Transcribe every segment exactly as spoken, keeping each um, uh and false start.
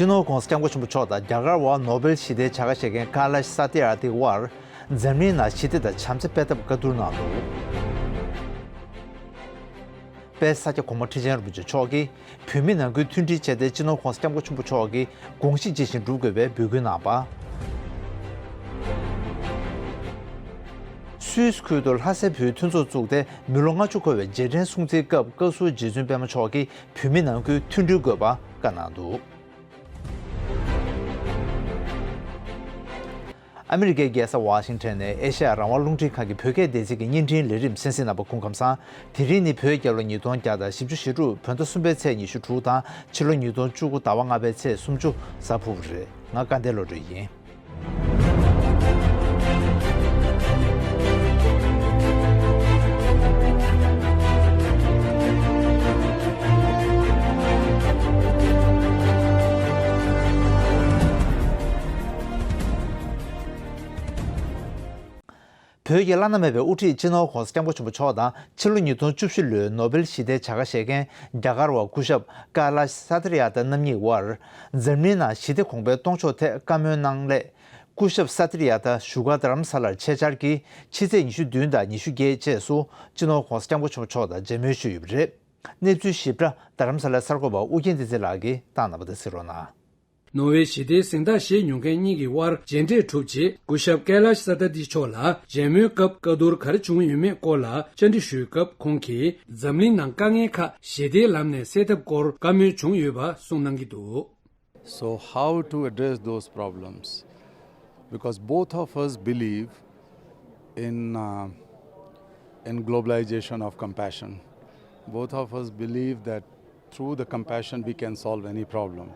སྤྱི་ནོར་༧གོང་ས་༧སྐྱབས་མགོན་ཆེན་པོ་མཆོག་དང་རྒྱ་གར་བ་ནོ་བེལ་ཞི་བདེའི་བྱ་དགའ་བཞེས་མཁན་ཀ་ལཱཤ་སཱ་ཏི་ཡར་ཐི་དབར་འཛམ་གླིང་ནང་ཞི་བདེ་དང་བྱམས་བརྩེ་སྤེལ་ཐབས་བཀའ་བསྡུར་གནང་འདུག་དཔལ་ས་སྐྱ་གོང་མ་ཁྲི་ཆེན་རིན་པོ་ཆེ་མཆོག་གིས་བོད་མི་ནང་ཁུལ་མཐུན་སྒྲིལ་བྱས་ཏེ་སྤྱི་ནོར་༧གོང་ས་༧སྐྱབས་མགོན་ཆེན་པོ་མཆོག་གི་དགོངས་གཞི་ཇི་བཞིན་སྒྲུབ་དགོས་པའི་འབོད་སྐུལ་གནང་བ། སུད་སི་ཁུལ་དུ་ལྷ་སའི་བོད་མཐུན་ཚོགས་བཙུགས་ཏེ་མི་ལོ་ལྔ་བཅུ་འཁོར་བའི་རྗེས་དྲན་སྲུང་བརྩིའི་སྐབས་བཀའ་ཟུར་རྗེ་བཙུན་པད་མ་མཆོག་གིས་བོད་མི་ནང་ཁུལ་མཐུན་སྒྲིལ་དགོས་པ་བཀའ་གནང་འདུག་ཨ་མི་རི་ཀའི་རྒྱལ་ས་ཝ་ཤིང་ཊོན་ནས་ཨེ་ཤ་ཡ་རང་དབང་རླུང་འཕྲིན་ཁང་གི་བོད་སྐད་སྡེ་ཚན་གྱི་བརྙན་འཕྲིན་ལས་རིམ་གསན་གཟིགས་གནང་བར་སྐུ་ཁམས་བཟང་། དེ་རིང་ནི་བོད་རྒྱལ་ལོ་ཉིས་སྟོང་བརྒྱ་དང་བཞི་བཅུ་ཞེ་དྲུག་བོད་ཟླ་གསུམ་པའི་ཚེས་ཉི་ཤུ་དྲུག་དང་ཕྱི་ལོ་ཉིས་སྟོང་བཅུ་དགུ་ཟླ་བ་ལྔ་པའི་ཚེས་སུམ་ཅུ་གཟའ་ཕུར་བུ་རེད། ང་སྐལ་ལྡན་བློ་གྲོས་ཡིན། བོད་ཀྱི་བླ་ན་མེད་པའི་དབུ་ཁྲིད་སྤྱི་ནོར་༧གོང་ས་༧སྐྱབས་མགོན་ཆེན་པོ་མཆོག་དང་ཕྱི་ལོ་ཉིས་སྟོང་བཅུ་བཞི་ལོའི་ནོ་བེལ་ཞི་བདེའི་བྱ་དགའ་བཞེས་མཁན་རྒྱ་གར་བ་སྐུ་ཞབས་ཀ་ལཱཤ་སཱ་ཏི་ཡར་ཐི་རྣམ་གཉིས་དབར་འཛམ་གླིང་ནང་ཞི་བདེ་གོང་འཕེལ་གཏོང་ཕྱོགས་ཐད་བཀའ་མོལ་གནང་སླད། སྐུ་ཞབས་སཱ་ཏི་ཡར་ཐི་བཞུགས་སྒར་རྡ་རམ་ས་ལར་ཆེད་བཅར་གྱིས་ཕྱི་ཚེས་ཉི་ཤུ་བདུན་དང་ཉི་ཤུ་བརྒྱད་བཅས་སུ་སྤྱི་ནོར་༧གོང་ས་༧སྐྱབས་མགོན་ཆེན་པོ་མཆོག་དང་མཇལ་མོལ་ཞུས་ཡོད་པ་རེད། གནས་ཚུལ་ཞིབ་ཕྲ་རྡ་རམ་ས་ལའི་གསར་འགོད་པ་ཨུ་རྒྱན་བསྟན་འཛིན་ལགས་ཀྱིས་བཏང་གནང་བ་དང་གཟིགས་རོགས་གནང་། ནོར་ཝེ་ཞི་བདེའི་གཟེངས་རྟགས་བཞེས་མྱོང་མཁན་གཉིས་ཀྱི་དབར་མཇལ་འཕྲད་གྲུབ་རྗེས་སྐུ་ཞབས་ཀེ་ལཱཤ་སཱ་ཏ་ཏི་མཆོག་ལ་མཇལ་མོལ་སྐབས་བཀའ་བསྡུར་ག་རེ་བྱུང་ཡོད་མེད་སྐོར་ལ་བཅར་འདྲི་ཞུས་སྐབས་ཁོང་གིས་འཛམ་གླིང་ནང་དཀའ་ངལ་ཁག་ཞི་བདེའི་ལམ་ནས་སེལ་ཐབས་སྐོར་བཀའ་མོལ་བྱུང་ཡོད་པ་གསུངས་གནང་གི་འདུག So how to address those problems? Because both of us believe in, uh, in globalization of compassion. Both of us believe that through the compassion we can solve any problem.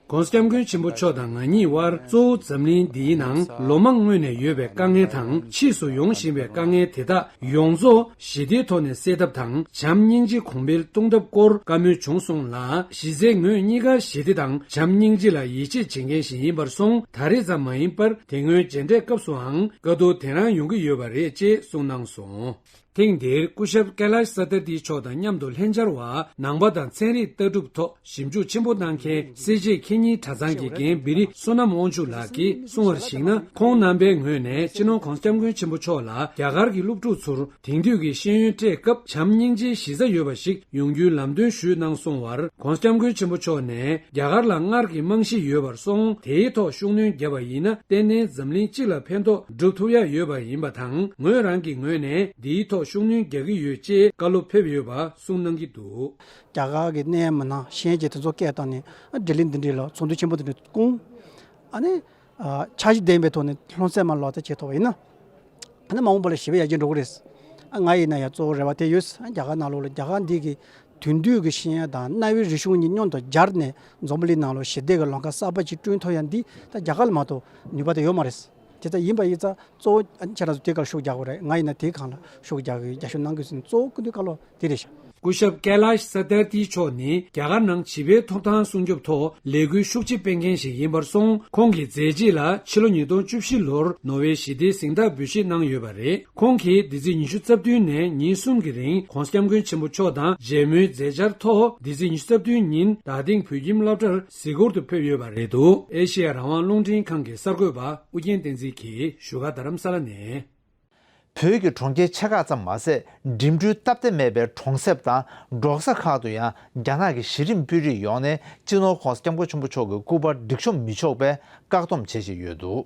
༸གོང་ས་༸སྐྱབས་མགོན་ཆེན་པོ་མཆོག་དང་ང་གཉིས་དབར་གཙོ་བོ་འཛམ་གླིང་འདིའི་ནང་ལོ་མང་སྔོན་ནས་ཡོད་པའི་དཀའ་ངལ་དང་ཕྱིས་སུ་ཡོང་བཞིན་པའི་དཀའ་ངལ་དེ་དག་ཡོངས་རྫོགས་ཞི་བདེའི་ཐོག་ནས་སེལ་ཐབས་དང་བྱམས་སྙིང་རྗེ་གོང་འཕེལ་གཏོང་ཐབས་སྐོར་བཀའ་མོལ་བྱུང་སོང་ལ། གཞི་རྩའི་ངོས་གཉིས་ཀ་ཞི་བདེ་དང་བྱམས་སྙིང་རྗེ་ལ་ཡིད་ཆེས་བྱེད་མཁན་ཞིག་ཡིན་པར་སོང་། ད་རེས་ཙམ་མ་ཡིན་པར་དེ་སྔོན་མཇལ་འཕྲད་སྐབས་སུའང་བཀའ་བསྡུར་དེ་རང་ཡོང་གི་ཡོད་པ་རེད་ཅེས་གསུངས་གནང་སོང་། ཐེངས་འདིར་སྐུ་ཞབས་ཀེ་ལཱཤ་སཱ་ཏ་ཏི་མཆོག་དང་མཉམ་དུ་ལྷན་བཅར་བ་ནང་པ་དང་ཚན་རིག་ལྟ་གྲུབ་ཐོག་ཞིབ་འཇུག་ཆེན་པོ་གནང་མཁན་སེར་བྱེས་མཁྱེན་གཉིས་གྲྭ་ཚང་གི་འགན་བི་རི་བསོད་ནམས་དབང་ཕྱུག་ལགས་ཀྱིས་གསུངས་པར་གཞིགས་ན། ཁོང་རྣམ་པའི་ངོས་ནས་སྤྱི་ནོར་༸གོང་ས་༸སྐྱབས་མགོན་ཆེན་པོ་མཆོག་ལ་རྒྱ་གར་གྱི་སློབ་ཕྲུག་ཚོར་དེང་དུས་ཀྱི་ཤེས་ཡོན་སྤྲད་སྐབས་བྱམས་སྙིང་རྗེའི་གཞི་རྩ་ཡོད་པ་ཞིག་ཡོང་རྒྱུའི་ལམ་སྟོན་ཞུས་གནང་སོང་བར། ༸གོང་ས་༸སྐྱབས་མགོན་ཆེན་པོ་མཆོག་ནས་རྒྱ་གར་ལ་སྔར་གྱི་རྨང་གཞི་ཡོད་པར་སོང་། དེའི་ཐོག་ཤུགས་སྣོན་བརྒྱབ་པ་ཡིན་ན་ཏན་ཏན་འཛམ་གླིང་སྤྱི་ལ་ཕན་ཐོགས་སྒྲུབ་ཐུབ་ཡ་ཡོད་པ་ཡིན་པ་དང་། ངོས་རང་གི་ངོས་ནས་འདིའི་ཐོག་ཤུགས་སྣོན་རྒྱག་གི་ཡོད་ཅེས་བཀའ་སློབ་ཕེབས་ཡོད་པ་གསུངས་གནང་གི་འདུག་རྒྱ་གར་གྱི་གནད་ཡོད་མི་སྣ་གཞན་གྱིས་དེ་ཚོ་སྐད་བཏང་ནས་ལྡི་ལི་འདི་འདྲ་ལ་ཚོགས་འདུ་ཆེན་པོ་འདི་འདྲ་བསྐོང་། ཨ་ནི། ཨ། འཆར་གཞི་ལྡན་པའི་ཐོག་ནས་སློབ་ཚན་མར་ལག་བསྟར་བྱེད་ཐུབ་པ་ཡིན་ན། ཨ་ནི་མ་འོངས་པ་ལ་ཞི་བ་ཡར་རྒྱས་འགྲོ་གི་རེད། ཨ། ང་ཡིན་ན་ཡང་གཙོ་བོ་རེ་བ་དེ་ཡོད། ཨ། རྒྱ་གར་ནང་ལོགས་ལ་རྒྱ་གར་འདི་གི་དེང་དུས་ཀྱི་ཤེས་ཡོན་དང་གནའ་བོའི་རིག་གཞུང་གཉིས་མཉམ་དུ་སྦྱར་ནས་འཛམ་བུ་གླིང་ནང་ལོགས་ཞི་བདེ་གི་ལམ་ཁ་གསར་པ་ཅིག་བསྐྲུན་ཐུབ་ཡ་འདི་ད་རྒྱ་གར་ལ་མ་གཏོགས་ནུས་པ་དེ་ཡོད་མ་རེད། དེ་ལྟར་ཡིན་པ་ཡིན་ཙང་གཙོ་བོ་ཁྱེད་རང་ཚོ་དེ་གར་ཤུགས་རྒྱག་དགོས་རེད། ང་ཡིན་ན་དེའི་སྒང་ལ་ཤུགས་རྒྱག་གི་རྒྱབ་སྐྱོར་གནང་དགོས་ཟེར་ནས་གཙོ་བོ་སྐུ་མདུན་བཀའ་སློབ་དེ་རེད་ཤག་སྐུ་ཞབས་ཀེ་ལཱཤ་སཱ་ཏར་ཏི་མཆོག་ནི་རྒྱ་གར་ནང་བྱིས་པའི་ཐོབ་ཐང་སྲུང་སྐྱོབ་ཐོག་ལས་འགུལ་ཤུགས་ཆེ་སྤེལ་མཁན་ཞིག་ཡིན་པར་སོང་། ཁོང་གི་མཛད་རྗེས་ལ་ཕྱི་ལོ་ཉིས་སྟོང་བཅུ་བཞི་ལོར་ནོ་བེལ་ཞི་བདེའི་གཟེངས་རྟགས་འབུལ་བཞེས་གནང་ཡོད་པ་རེད། ཁོང་གིས་འདི་ཚེས་ཉི་ཤུ་རྩ་བདུན་ནས་ཉིན་གསུམ་གྱི་རིང་༸གོང་ས་༸སྐྱབས་མགོན་ཆེན་པོ་མཆོག་དང་མཇལ་མོལ་མཛད་འཆར་ཐོག་འདི་ཚེས་ཉི་ཤུ་རྩ་བདུན་ཉིན་རྡ་སྟེང་བོད་ཁྱིམ་སློབ་གྲྭར་གཟིགས་སྐོར་དུ་ཕེབས་ཡོད་པ་རེད་འདུག་ཨེ་ཤེ་ཡ་རང་དབང་རླུང་འཕྲིན་ཁང་གི་གསར་འགོད་པ་ཨུ་རྒྱན་བསྟན་འཛིན་གྱིས་བཞུགས་སྒར་རྡ་རམ་ས་ལ་ནས། བོད་ཀྱི་གྲོང་ཁྱེར་ཆེ་ཁག་ཙམ་མ་ཟད། འགྲིམ་འགྲུལ་སྟབས་བདེ་མེད་པའི་གྲོང་གསེབ་དང་འབྲོག་ས་ཁག་ཏུ་ཡང་རྒྱ་ནག་གི་གཞི་རིམ་དཔོན་རིགས་ཡོང་ནས་སྤྱི་ནོར་༸གོང་ས་༸སྐྱབས་མགོན་ཆེན་པོ་མཆོག་གི་སྐུ་པར་སྒྲིག་གཤོམ་མི་ཆོག་པའི་བཀག་སྡོམ་བྱེད་བཞིན་ཡོད་འདུག་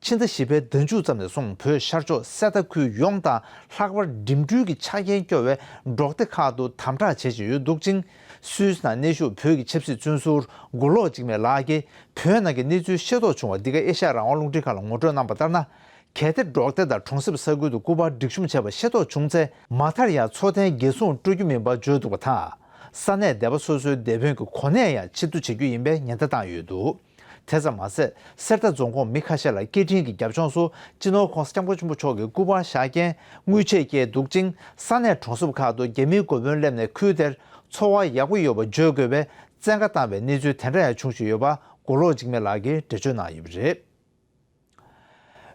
ཕྱི་ཟླ་བཞི་པའི་ཟླ་མཇུག་ཙམ་ནས་བཟུང་བོད་ཤར་ཕྱོགས་གསེར་རྟ་ཁུལ་ཡོངས་དང་། ལྷག་པར་འགྲིམ་འགྲུལ་གྱི་ཆ་རྐྱེན་སྐྱོ་བའི་འབྲོག་སྡེ་ཁག་ཏུ་དམ་དྲག་བྱེད་བཞིན་ཡོད་འདུག་ཅིང་། སུད་སི་ནང་གནས་བཞུགས་བོད་ཀྱི་ཆབ་སྲིད་བཙོན་ཟུར་མགུར་ལོག་འཇིགས་མེད་ལགས་ཀྱིས་བོད་ནང་གི་གནས་ཚུལ་ཤེས་རྟོགས་བྱུང་བ་འདི་ག་ཨེ་ཤ་ཡ་རང་དབང་རླུང་འཕྲིན་ཁང་ལ་ངོ་སྤྲོད་གནང་པ་ལྟར་ན། གལ་ཏེ་འབྲོག་སྡེ་དང་གྲོང་གསེབ་ས་ཁུལ་དུ་སྐུ་པར་སྒྲིག་གཤོམ་བྱས་པ་ཤེས་རྟོགས་བྱུང་ཚེ། མ་མཐར་ཡང་འཚོ་རྟེན་འགན་སྲུང་སྤྲོད་རྒྱུ་མིན་པ་བརྗོད་འདུག་པ་དང་། ས་གནས་སྡེ་པ་སོ་སོའི་སྡེ་དཔོན་གྱི་གོ་གནས་ཡང་ཕྱིར་བསྡུ་བྱེད་རྒྱུ་ཡིན་པའི་ཉེན་བརྡ་བཏང་ཡོད་འདུག་དེ་ཙམ་མ་ཟད། གསེར་རྟ་རྫོང་ཁོངས་མི་ཁ་ཤས་ལ་སྐད་འཕྲིན་གྱི་རྒྱབ་ལྗོངས་སུ་སྤྱི་ནོར་༸གོང་ས་༸སྐྱབས་མགོན་ཆེན་པོ་མཆོག་གི་སྐུ་པར་བཞག་རྐྱེན་དངུལ་ཆད་བཀལ་འདུག་ཅིང་། ས་གནས་གྲོང་གསེབ་ཁག་ཏུ་རྒྱ་མིའི་འགོ་དཔོན་སླེབས་ནས་ཁུལ་དེར་འཚོ་བ་ཡག་པོ་ཡོད་པ་བརྗོད་དགོས་པའི་བཙན་བཀའ་བཏང་བའི་གནས་ཚུལ་དེ་འདྲ་ཡང་བྱུང་བཞིན་ཡོད་པ་མགུར་ལོག་འཇིགས་མེད་ལགས་ཀྱིས་འགྲེལ་བརྗོད་གནང་ཡོད་པ་རེད།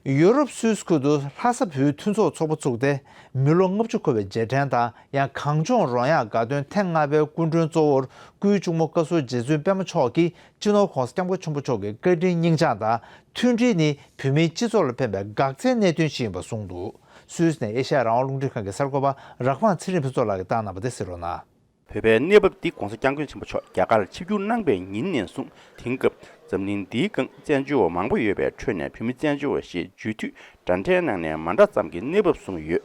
ཡོ་རོབ་སུད་སི་ཁུལ་དུ་ལྷ་ས་བོད་མཐུན་ཚོགས་ཚོགས་པ་བཙུགས་ཏེ། མི་ལོ་ལྔ་བཅུ་འཁོར་བའི་རྗེས་དྲན་དང་། ཡང་གངས་ལྗོངས་རོལ་དབྱངས་དགའ་སྟོན་ཐེངས་ལྔ་པའི་སྐུ་མགྲོན་གཙོ་བོར་སྐུའི་གཅུང་མོ་བཀའ་ཟུར་རྗེ་བཙུན་པད་མ་མཆོག་གིས། སྤྱི་ནོར་༧གོང་ས་༧སྐྱབས་མགོན་ཆེན་པོ་མཆོག་གི་བཀའ་དྲིན་སྙིང་བཅངས་དང་། མཐུན་སྒྲིལ་ནི་བོད་མིའི་སྤྱི་ཚོགས་ལ་ཕན་པའི་འགག་རྩའི་གནད་དོན་ཞིག་ཡིན་པ་གསུངས་འདུག་སུད་སི་ནས་ཨེ་ཤ་ཡ་རང་དབང་རླུང་འཕྲིན་ཁང་གི་གསར་འགོད་པ་རག་པ་ཚེ་རིང་ཕུན་ཚོགས་ལགས་ཀྱིས་བཏང་གནང་བ་དེ་གསན་རོགས་གནང་། བོད་པའི་གནས་བབ་འདི་༧གོང་ས་༧སྐྱབས་མགོན་ཆེན་པོ་མཆོག་རྒྱ་གར་ཆིབས་བསྒྱུར་གནང་པའི་ཉིན་ནས་བཟུང་། དེང་སྐབས་འཛམ་གླིང་འདིའི་སྒང་བཙན་བྱོལ་བ་མང་པོ་ཡོད་པའི་ཁྲོད་ནས་བོད་མི་བཙན་བྱོལ་བ་ཞེས་བརྗོད་དུས་འདྲ་འདྲའི་ནང་ནས་མ་འདྲ་ཙམ་གྱི་གནས་བབ་བཟུང་ཡོད།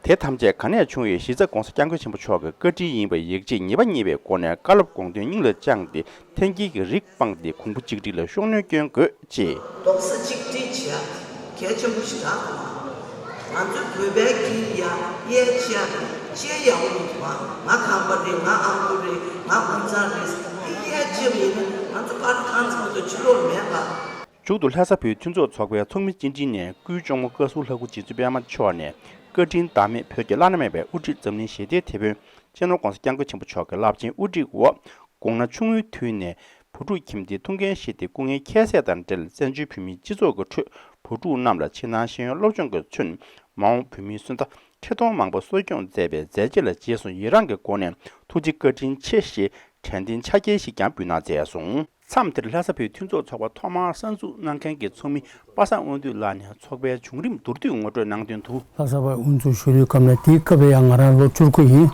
དེ་ཐམས་ཅད་ག་ནས་བྱུང་བའི་གཞི་རྩ་༧གོང་ས་༧སྐྱབས་མགོན་ཆེན་པོ་མཆོག་གི་བཀའ་དྲིན་ཡིན་པ་ཡིད་ཆེས་ཉེས་པ་རྙེད་པའི་སྒོ་ནས་བཀའ་སློབ་དགོངས་དོན་སྙིང་ལ་བཅངས་ཏེ་འཐེན་འཁྱེར་གྱི་རིགས་སྤངས་ཏེ་གོང་བུ་གཅིག་སྒྲིལ་ལ་ཤུགས་སྣོན་སྐྱོན་དགོས། ཅེས། རྡོག་རྩ་གཅིག་སྒྲིལ་བྱེད་ཡ་གལ་ཆེན་པོ་ཞིག་རག་སོང་། ང་ཚོ་བོད་པའི་གི་ཡ་གཡས་ཅི་ཡ་གཅིག་ཡ་ཡག་པོ་མི་འདུག་བ། ང་ཁམས་པ་རེད། ང་ཨ་ཁུ་རེད། ང་དབུས་གཙང་རེད། དེ་གཡས་ཅི་ཡ་ཡིན་ན་ང་ཚོ་པར་གང་ཚང་དུ་ཕྱི་ལོགས་མེད་པ། མཇུག་ཏུ་ལྷ་ས་བོད་མཐུན་ཚོགས་ཚོགས་པའི་ཚོགས་མི་སྤྱི་འཐུས་ནས་སྐུའི་གཅུང་མོ་བཀའ་ཟུར་ལྷ་སྐུ་རྗེ་བཙུན་པད་མ་མཆོག་ནས་བཀའ་དྲིན་ཟླ་མེད་བོད་ཀྱི་བླ་ན་མེད་པའི་དབུ་ཁྲིད་འཛམ་གླིང་ཞི་བདེའི་དེད་དཔོན་སྤྱི་ནོར་༧གོང་ས་༧སྐྱབས་མགོན་ཆེན་པོ་མཆོག་གི་རླབས་ཆེན་དབུ་ཁྲིད་འོག་དགུང་ན་ཆུང་ངུའི་དུས་ནས་བུ་ཕྲུག་ཁྱིམ་སྡེའི་ཐུགས་འགན་བཞེས་ཏེ་སྐུ་ངལ་ཁྱད་བསད་དང་འབྲེལ་བཙན་བྱོལ་བོད་མིའི་སྤྱི་ཚོགས་ཀྱི་ཁྲོད་བུ་ཕྲུག་རྣམས་ལ་ཕྱི་ནང་ཤེས་ཡོན་སློབ་སྦྱོང་གིས་མཚོན་མ་འོངས་བོད་མིའི་སོན་རྩ་ཁྲི་སྟོང་མང་པོ་གསོ་སྐྱོང་མཛད་པའི་མཛད་རྗེས་ལ་རྗེས་སུ་ཡི་རངས་ཀྱི་སྒོ་ནས་ཐུགས་རྗེ་བཀའ་དྲིན་ཆེ་ཞེས་དྲན་རྟེན་ཕྱག་འཁྱེར་ཞིག་ཀྱང་འབུལ་གནང་མཛད་སོང་། མཚམས་དེར་ལྷ་ས་བོད་མཐུན་ཚོགས་ཚོགས་པ་ཐོག་མར་གསར་འཛུགས་གནང་མཁན་གྱི་ཚོགས་མི་པ་སངས་དབང་འདུས་ལགས་ནས་ཚོགས་པའི་བྱུང་རིམ་མདོར་བསྡུས་ངོ་སྤྲོད་གནང་དོན་དུ། ལྷ་ས་བར་དབུ་འཛུགས་ཞུ་དུས་སྐབས་ནས་དེའི་སྐབས་ལ་ཡང་ང་རང་ལོ་བཅུ་དགུ་ཡིན།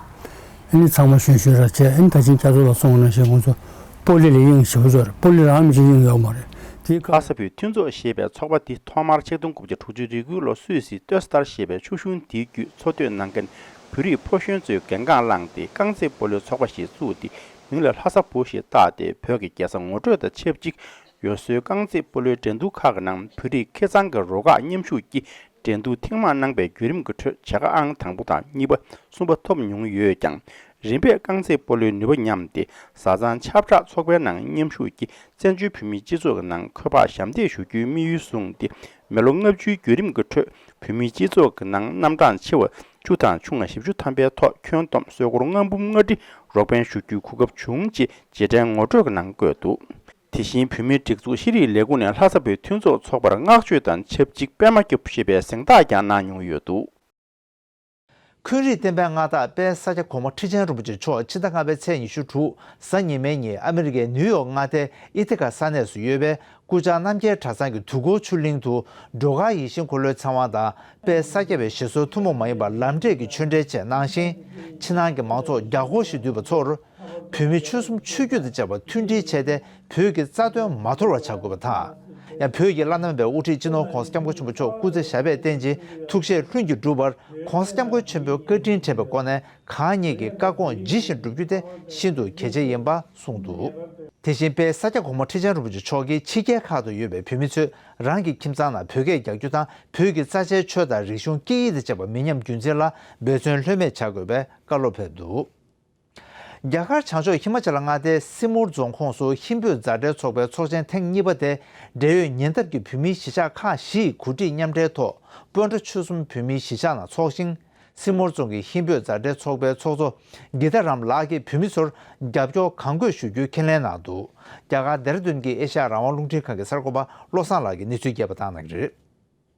ཨ་ནི་ཚང་མ་གཞོན་གཞོན་ར་བྱས། ཨ་ནི་ད་ཕྱིན་སྐྱབས་བཅོལ་ལ་སོང་ན་ཞེས་ཁོང་ཚོ་སྤོ་ལི་ལ་གཡེང་ཞེ་པོ་ཅིག་རེད། སྤོ་ལི་རང་མི་ཅིག་གཡེང་ཡོད་མ་རེད། དེའི་སྐབས། ལྷ་ས་བོད་མཐུན་ཚོགས་ཞེས་པའི་ཚོགས་པ་འདི་ཐོག་མར་ཆིག་སྟོང་དགུ་བརྒྱ་དྲུག་ཅུ་རེ་དགུ་ལོ་སུད་སི་ཏོས་ཏར་ཞེས་པའི་ཆུ་གཞུང་འདིའི་བརྒྱུད་འཚོ་སྡོད་གནང་མཁན་བོད་རིགས་ཕོ་གཞོན་ཚོས་འགན་འཁུར་བླངས་ཏེ་རྐང་རྩེད་སྤོ་ལོའི་ཚོགས་པ་ཞིག་བཙུགས་ཏེ། མིང་ལ་ལྷ་ས་བོད་ཞེས་བཏགས་ཏེ། བོད་ཀྱི་རྒྱལ་ས་ངོ་སྤྲོད་དང་ཆབས་ཅིག་ཡུལ་སྲོལ་རྐང་རྩེད་སྤོ་ལོའི་འགྲན་བསྡུར་ཁག་གི་ནང་བོད་རིགས་ཁེ་གཙང་གི་རུ་ཁག་མཉམ་ཞུགས་ཀྱིས་འགྲན་བསྡུར་ཐེངས་མང་གནང་པའི་བརྒྱུད་རིམ་གྱི་ཁྲོད་བྱ་དགའ་ཨང་དང་པོ་དང་གཉིས་པ། གསུམ་པ་ཐོབ་མྱོང་ཡོད་ཀྱང་། རིམ་པས་རྐང་རྩེད་སྤོ་ལོའི་ནུས་པ་ཉམས་ཏེ། བཟའ་ཚང་ཁྱབ་བསྒྲགས་ཚོགས་པའི་ནང་མཉམ་ཞུགས་ཀྱིས་བཙན་བྱོལ་བོད་མིའི་སྤྱི་ཚོགས་ཀྱི་ནང་འཁོས་དཔག་ཞབས་འདེགས་ཞུ་རྒྱུའི་དམིགས་ཡུལ་བཟུང་སྟེ། མི་ལོ་ལྔ་བཅུའི་བརྒྱུད་རིམ་གྱི་ཁྲོད་བོད་མིའི་སྤྱི་ཚོགས་ཀྱི་ནང་རྣམ་གྲངས་ཆེ་བ་བཅུ་དང་ཆུང་བ་བཞི་བཅུ་ཐམ་པའི་ཐོག་ཁྱོན་བསྡོམས་སོལ་སྒོར་ལྔ་འབུམ་ལྔ་ཁྲི་རོགས་ཕན་ཞུ་རྒྱུའི་གོ་སྐབས་བྱུང་ཅེས་རྗེས་དྲན་ངོ་སྤྲོད་ཀྱི་ནང་བཀོད་འདུག་དེ་བཞིན་བོད་མིའི་སྒྲིག་འཛུགས་ཤེས་རིག་ལས་ཁུངས་ནས་ལྷ་ས་བོད་མཐུན་ཚོགས་ཚོགས་པར་བསྔགས་བརྗོད་དང་ཆབས་ཅིག་པད་མ་སྐྱབས་ཞེས་པའི་གཟེངས་རྟགས་ཀྱང་གནང་མྱོང་ཡོད་འདུག་འཁོན་རིགས་བསྟན་པའི་མངའ་བདག་དཔལ་ས་སྐྱ་གོང་མ་ཁྲི་ཆེན་རིན་པོ་ཆེ་མཆོག་ཕྱི་ཟླ་ལྔ་པའི་ཚེས་ཉི་ཤུ་དྲུག་གཟའ་ཉི་མའི་ཉིན་ཨ་མི་རི་ཀའི་ནིའུ་ཡོག་མངའ་སྡེའི་ཨི་ཐི་ཀ་ས་གནས་སུ་ཡོད་པའི་སྐུ་བཅར་རྣམ་རྒྱལ་གྲྭ་ཚང་གི་དུས་འཁོར་ཆུ་གླིང་དུ། སྒྲོལ་དཀར་ཡིད་བཞིན་འཁོར་ལོའི་ཚེ་དབང་དང་། དཔལ་ས་སྐྱ་པའི་ཞེ་སོར་ཐུན་མོང་མ་ཡིན་པ་ལམ་འབྲས་ཀྱི་ཆོས་འབྲེལ་བཅས་གནང་ཞིང་། ཕྱི་ནང་གི་མང་ཚོགས་བརྒྱ་སྐོར་ཞིག་འདུས་པ་ཚོར། བོད་མི་ཆོལ་གསུམ་ཆོས་བརྒྱུད་དང་བཅས་པ་མཐུན་སྒྲིལ་བྱས་ཏེ། བོད་ཀྱི་རྩ་དོན་མ་དོར་བ་བྱ་དགོས་པ་དང་། ཡང་བོད་ཀྱི་བླ་ན་མེད་པའི་དབུ་ཁྲིད་སྤྱི་ནོར་༧གོང་ས་༧སྐྱབས་མགོན་ཆེན་པོ་མཆོག་སྐུ་ཚེ་ཞབས་པད་བརྟན་ཅིང་ཐུགས་བཞེད་ལྷུན་གྱིས་འགྲུབ་པར། ༧གོང་ས་༧སྐྱབས་མགོན་ཆེན་པོའི་བཀའ་དྲིན་དྲན་པའི་སྒོ་ནས། གང་ཉིད་ཀྱི་བཀའ་དགོངས་ཇི་བཞིན་བསྒྲུབ་རྒྱུ་དེ་ཤིན་ཏུ་གལ་ཆེ་ཡིན་པ་གསུངས་འདུག་དེ་བཞིན་དཔལ་ས་སྐྱ་གོང་མ་ཁྲི་ཆེན་རིན་པོ་ཆེ་མཆོག་གིས་ཕྱི་རྒྱལ་ཁག་ཏུ་ཡོད་པའི་བོད་མི་ཚོས་རང་གི་ཁྱིམ་ཚང་ནང་བོད་སྐད་རྒྱག་རྒྱུ་དང་། བོད་ཀྱི་རྩ་ཆེའི་ཆོས་དང་རིག་གཞུང་སྐད་ཡིག་དང་བཅས་པ་མི་ཉམས་རྒྱུན་འཛིན་ལ་འབད་བརྩོན་ལྷོད་མེད་བྱ་དགོས་པའི་བཀའ་སློབ་ཕེབས་འདུག་རྒྱ་གར་བྱང་ཕྱོགས་ཧི་མ་ཅལ་མངའ་སྡེའི་སི་མུར་རྫོང་ཁོངས་སུ་ཧིན་བོད་མཛའ་འབྲེལ་ཚོགས་པའི་ཚོགས་ཆེན་ཐེངས་གཉིས་པ་དེ། འབྲེལ་ཡོད་ཉེ་འདབས་ཀྱི་བོད་མིའི་གཞིས་ཆགས་ཁག་བཞིས་གོ་སྒྲིག་མཉམ་འབྲེལ་ཐོག་སྤོན་ཊ་ཆོལ་གསུམ་བོད་མིའི་གཞིས་ཆགས་ནང་འཚོགས་ཤིང་། སི་མུར་རྫོང་གི་ཧིན་བོད་མཛའ་འབྲེལ་ཚོགས་པའི་ཚོགས་གཙོ་གི་ཏཱ་རམ་ལགས་ཀྱིས་བོད་མི་ཚོར་རྒྱབ་སྐྱོར་གང་དགོས་ཞུ་རྒྱུའི་ཁས་ལེན་གནང་འདུག་རྒྱ་གར་ལྡེ་ར་ལྡུན་གྱི་ཨེ་ཤ་ཡ་རང་དབང་རླུང་འཕྲིན་ཁང་གི་གསར་འགོད་པ་བློ་བཟང་ལགས་ཀྱིས་གནས་ཚུལ་རྒྱས་པ་བཏང་གནང་གི་རེད།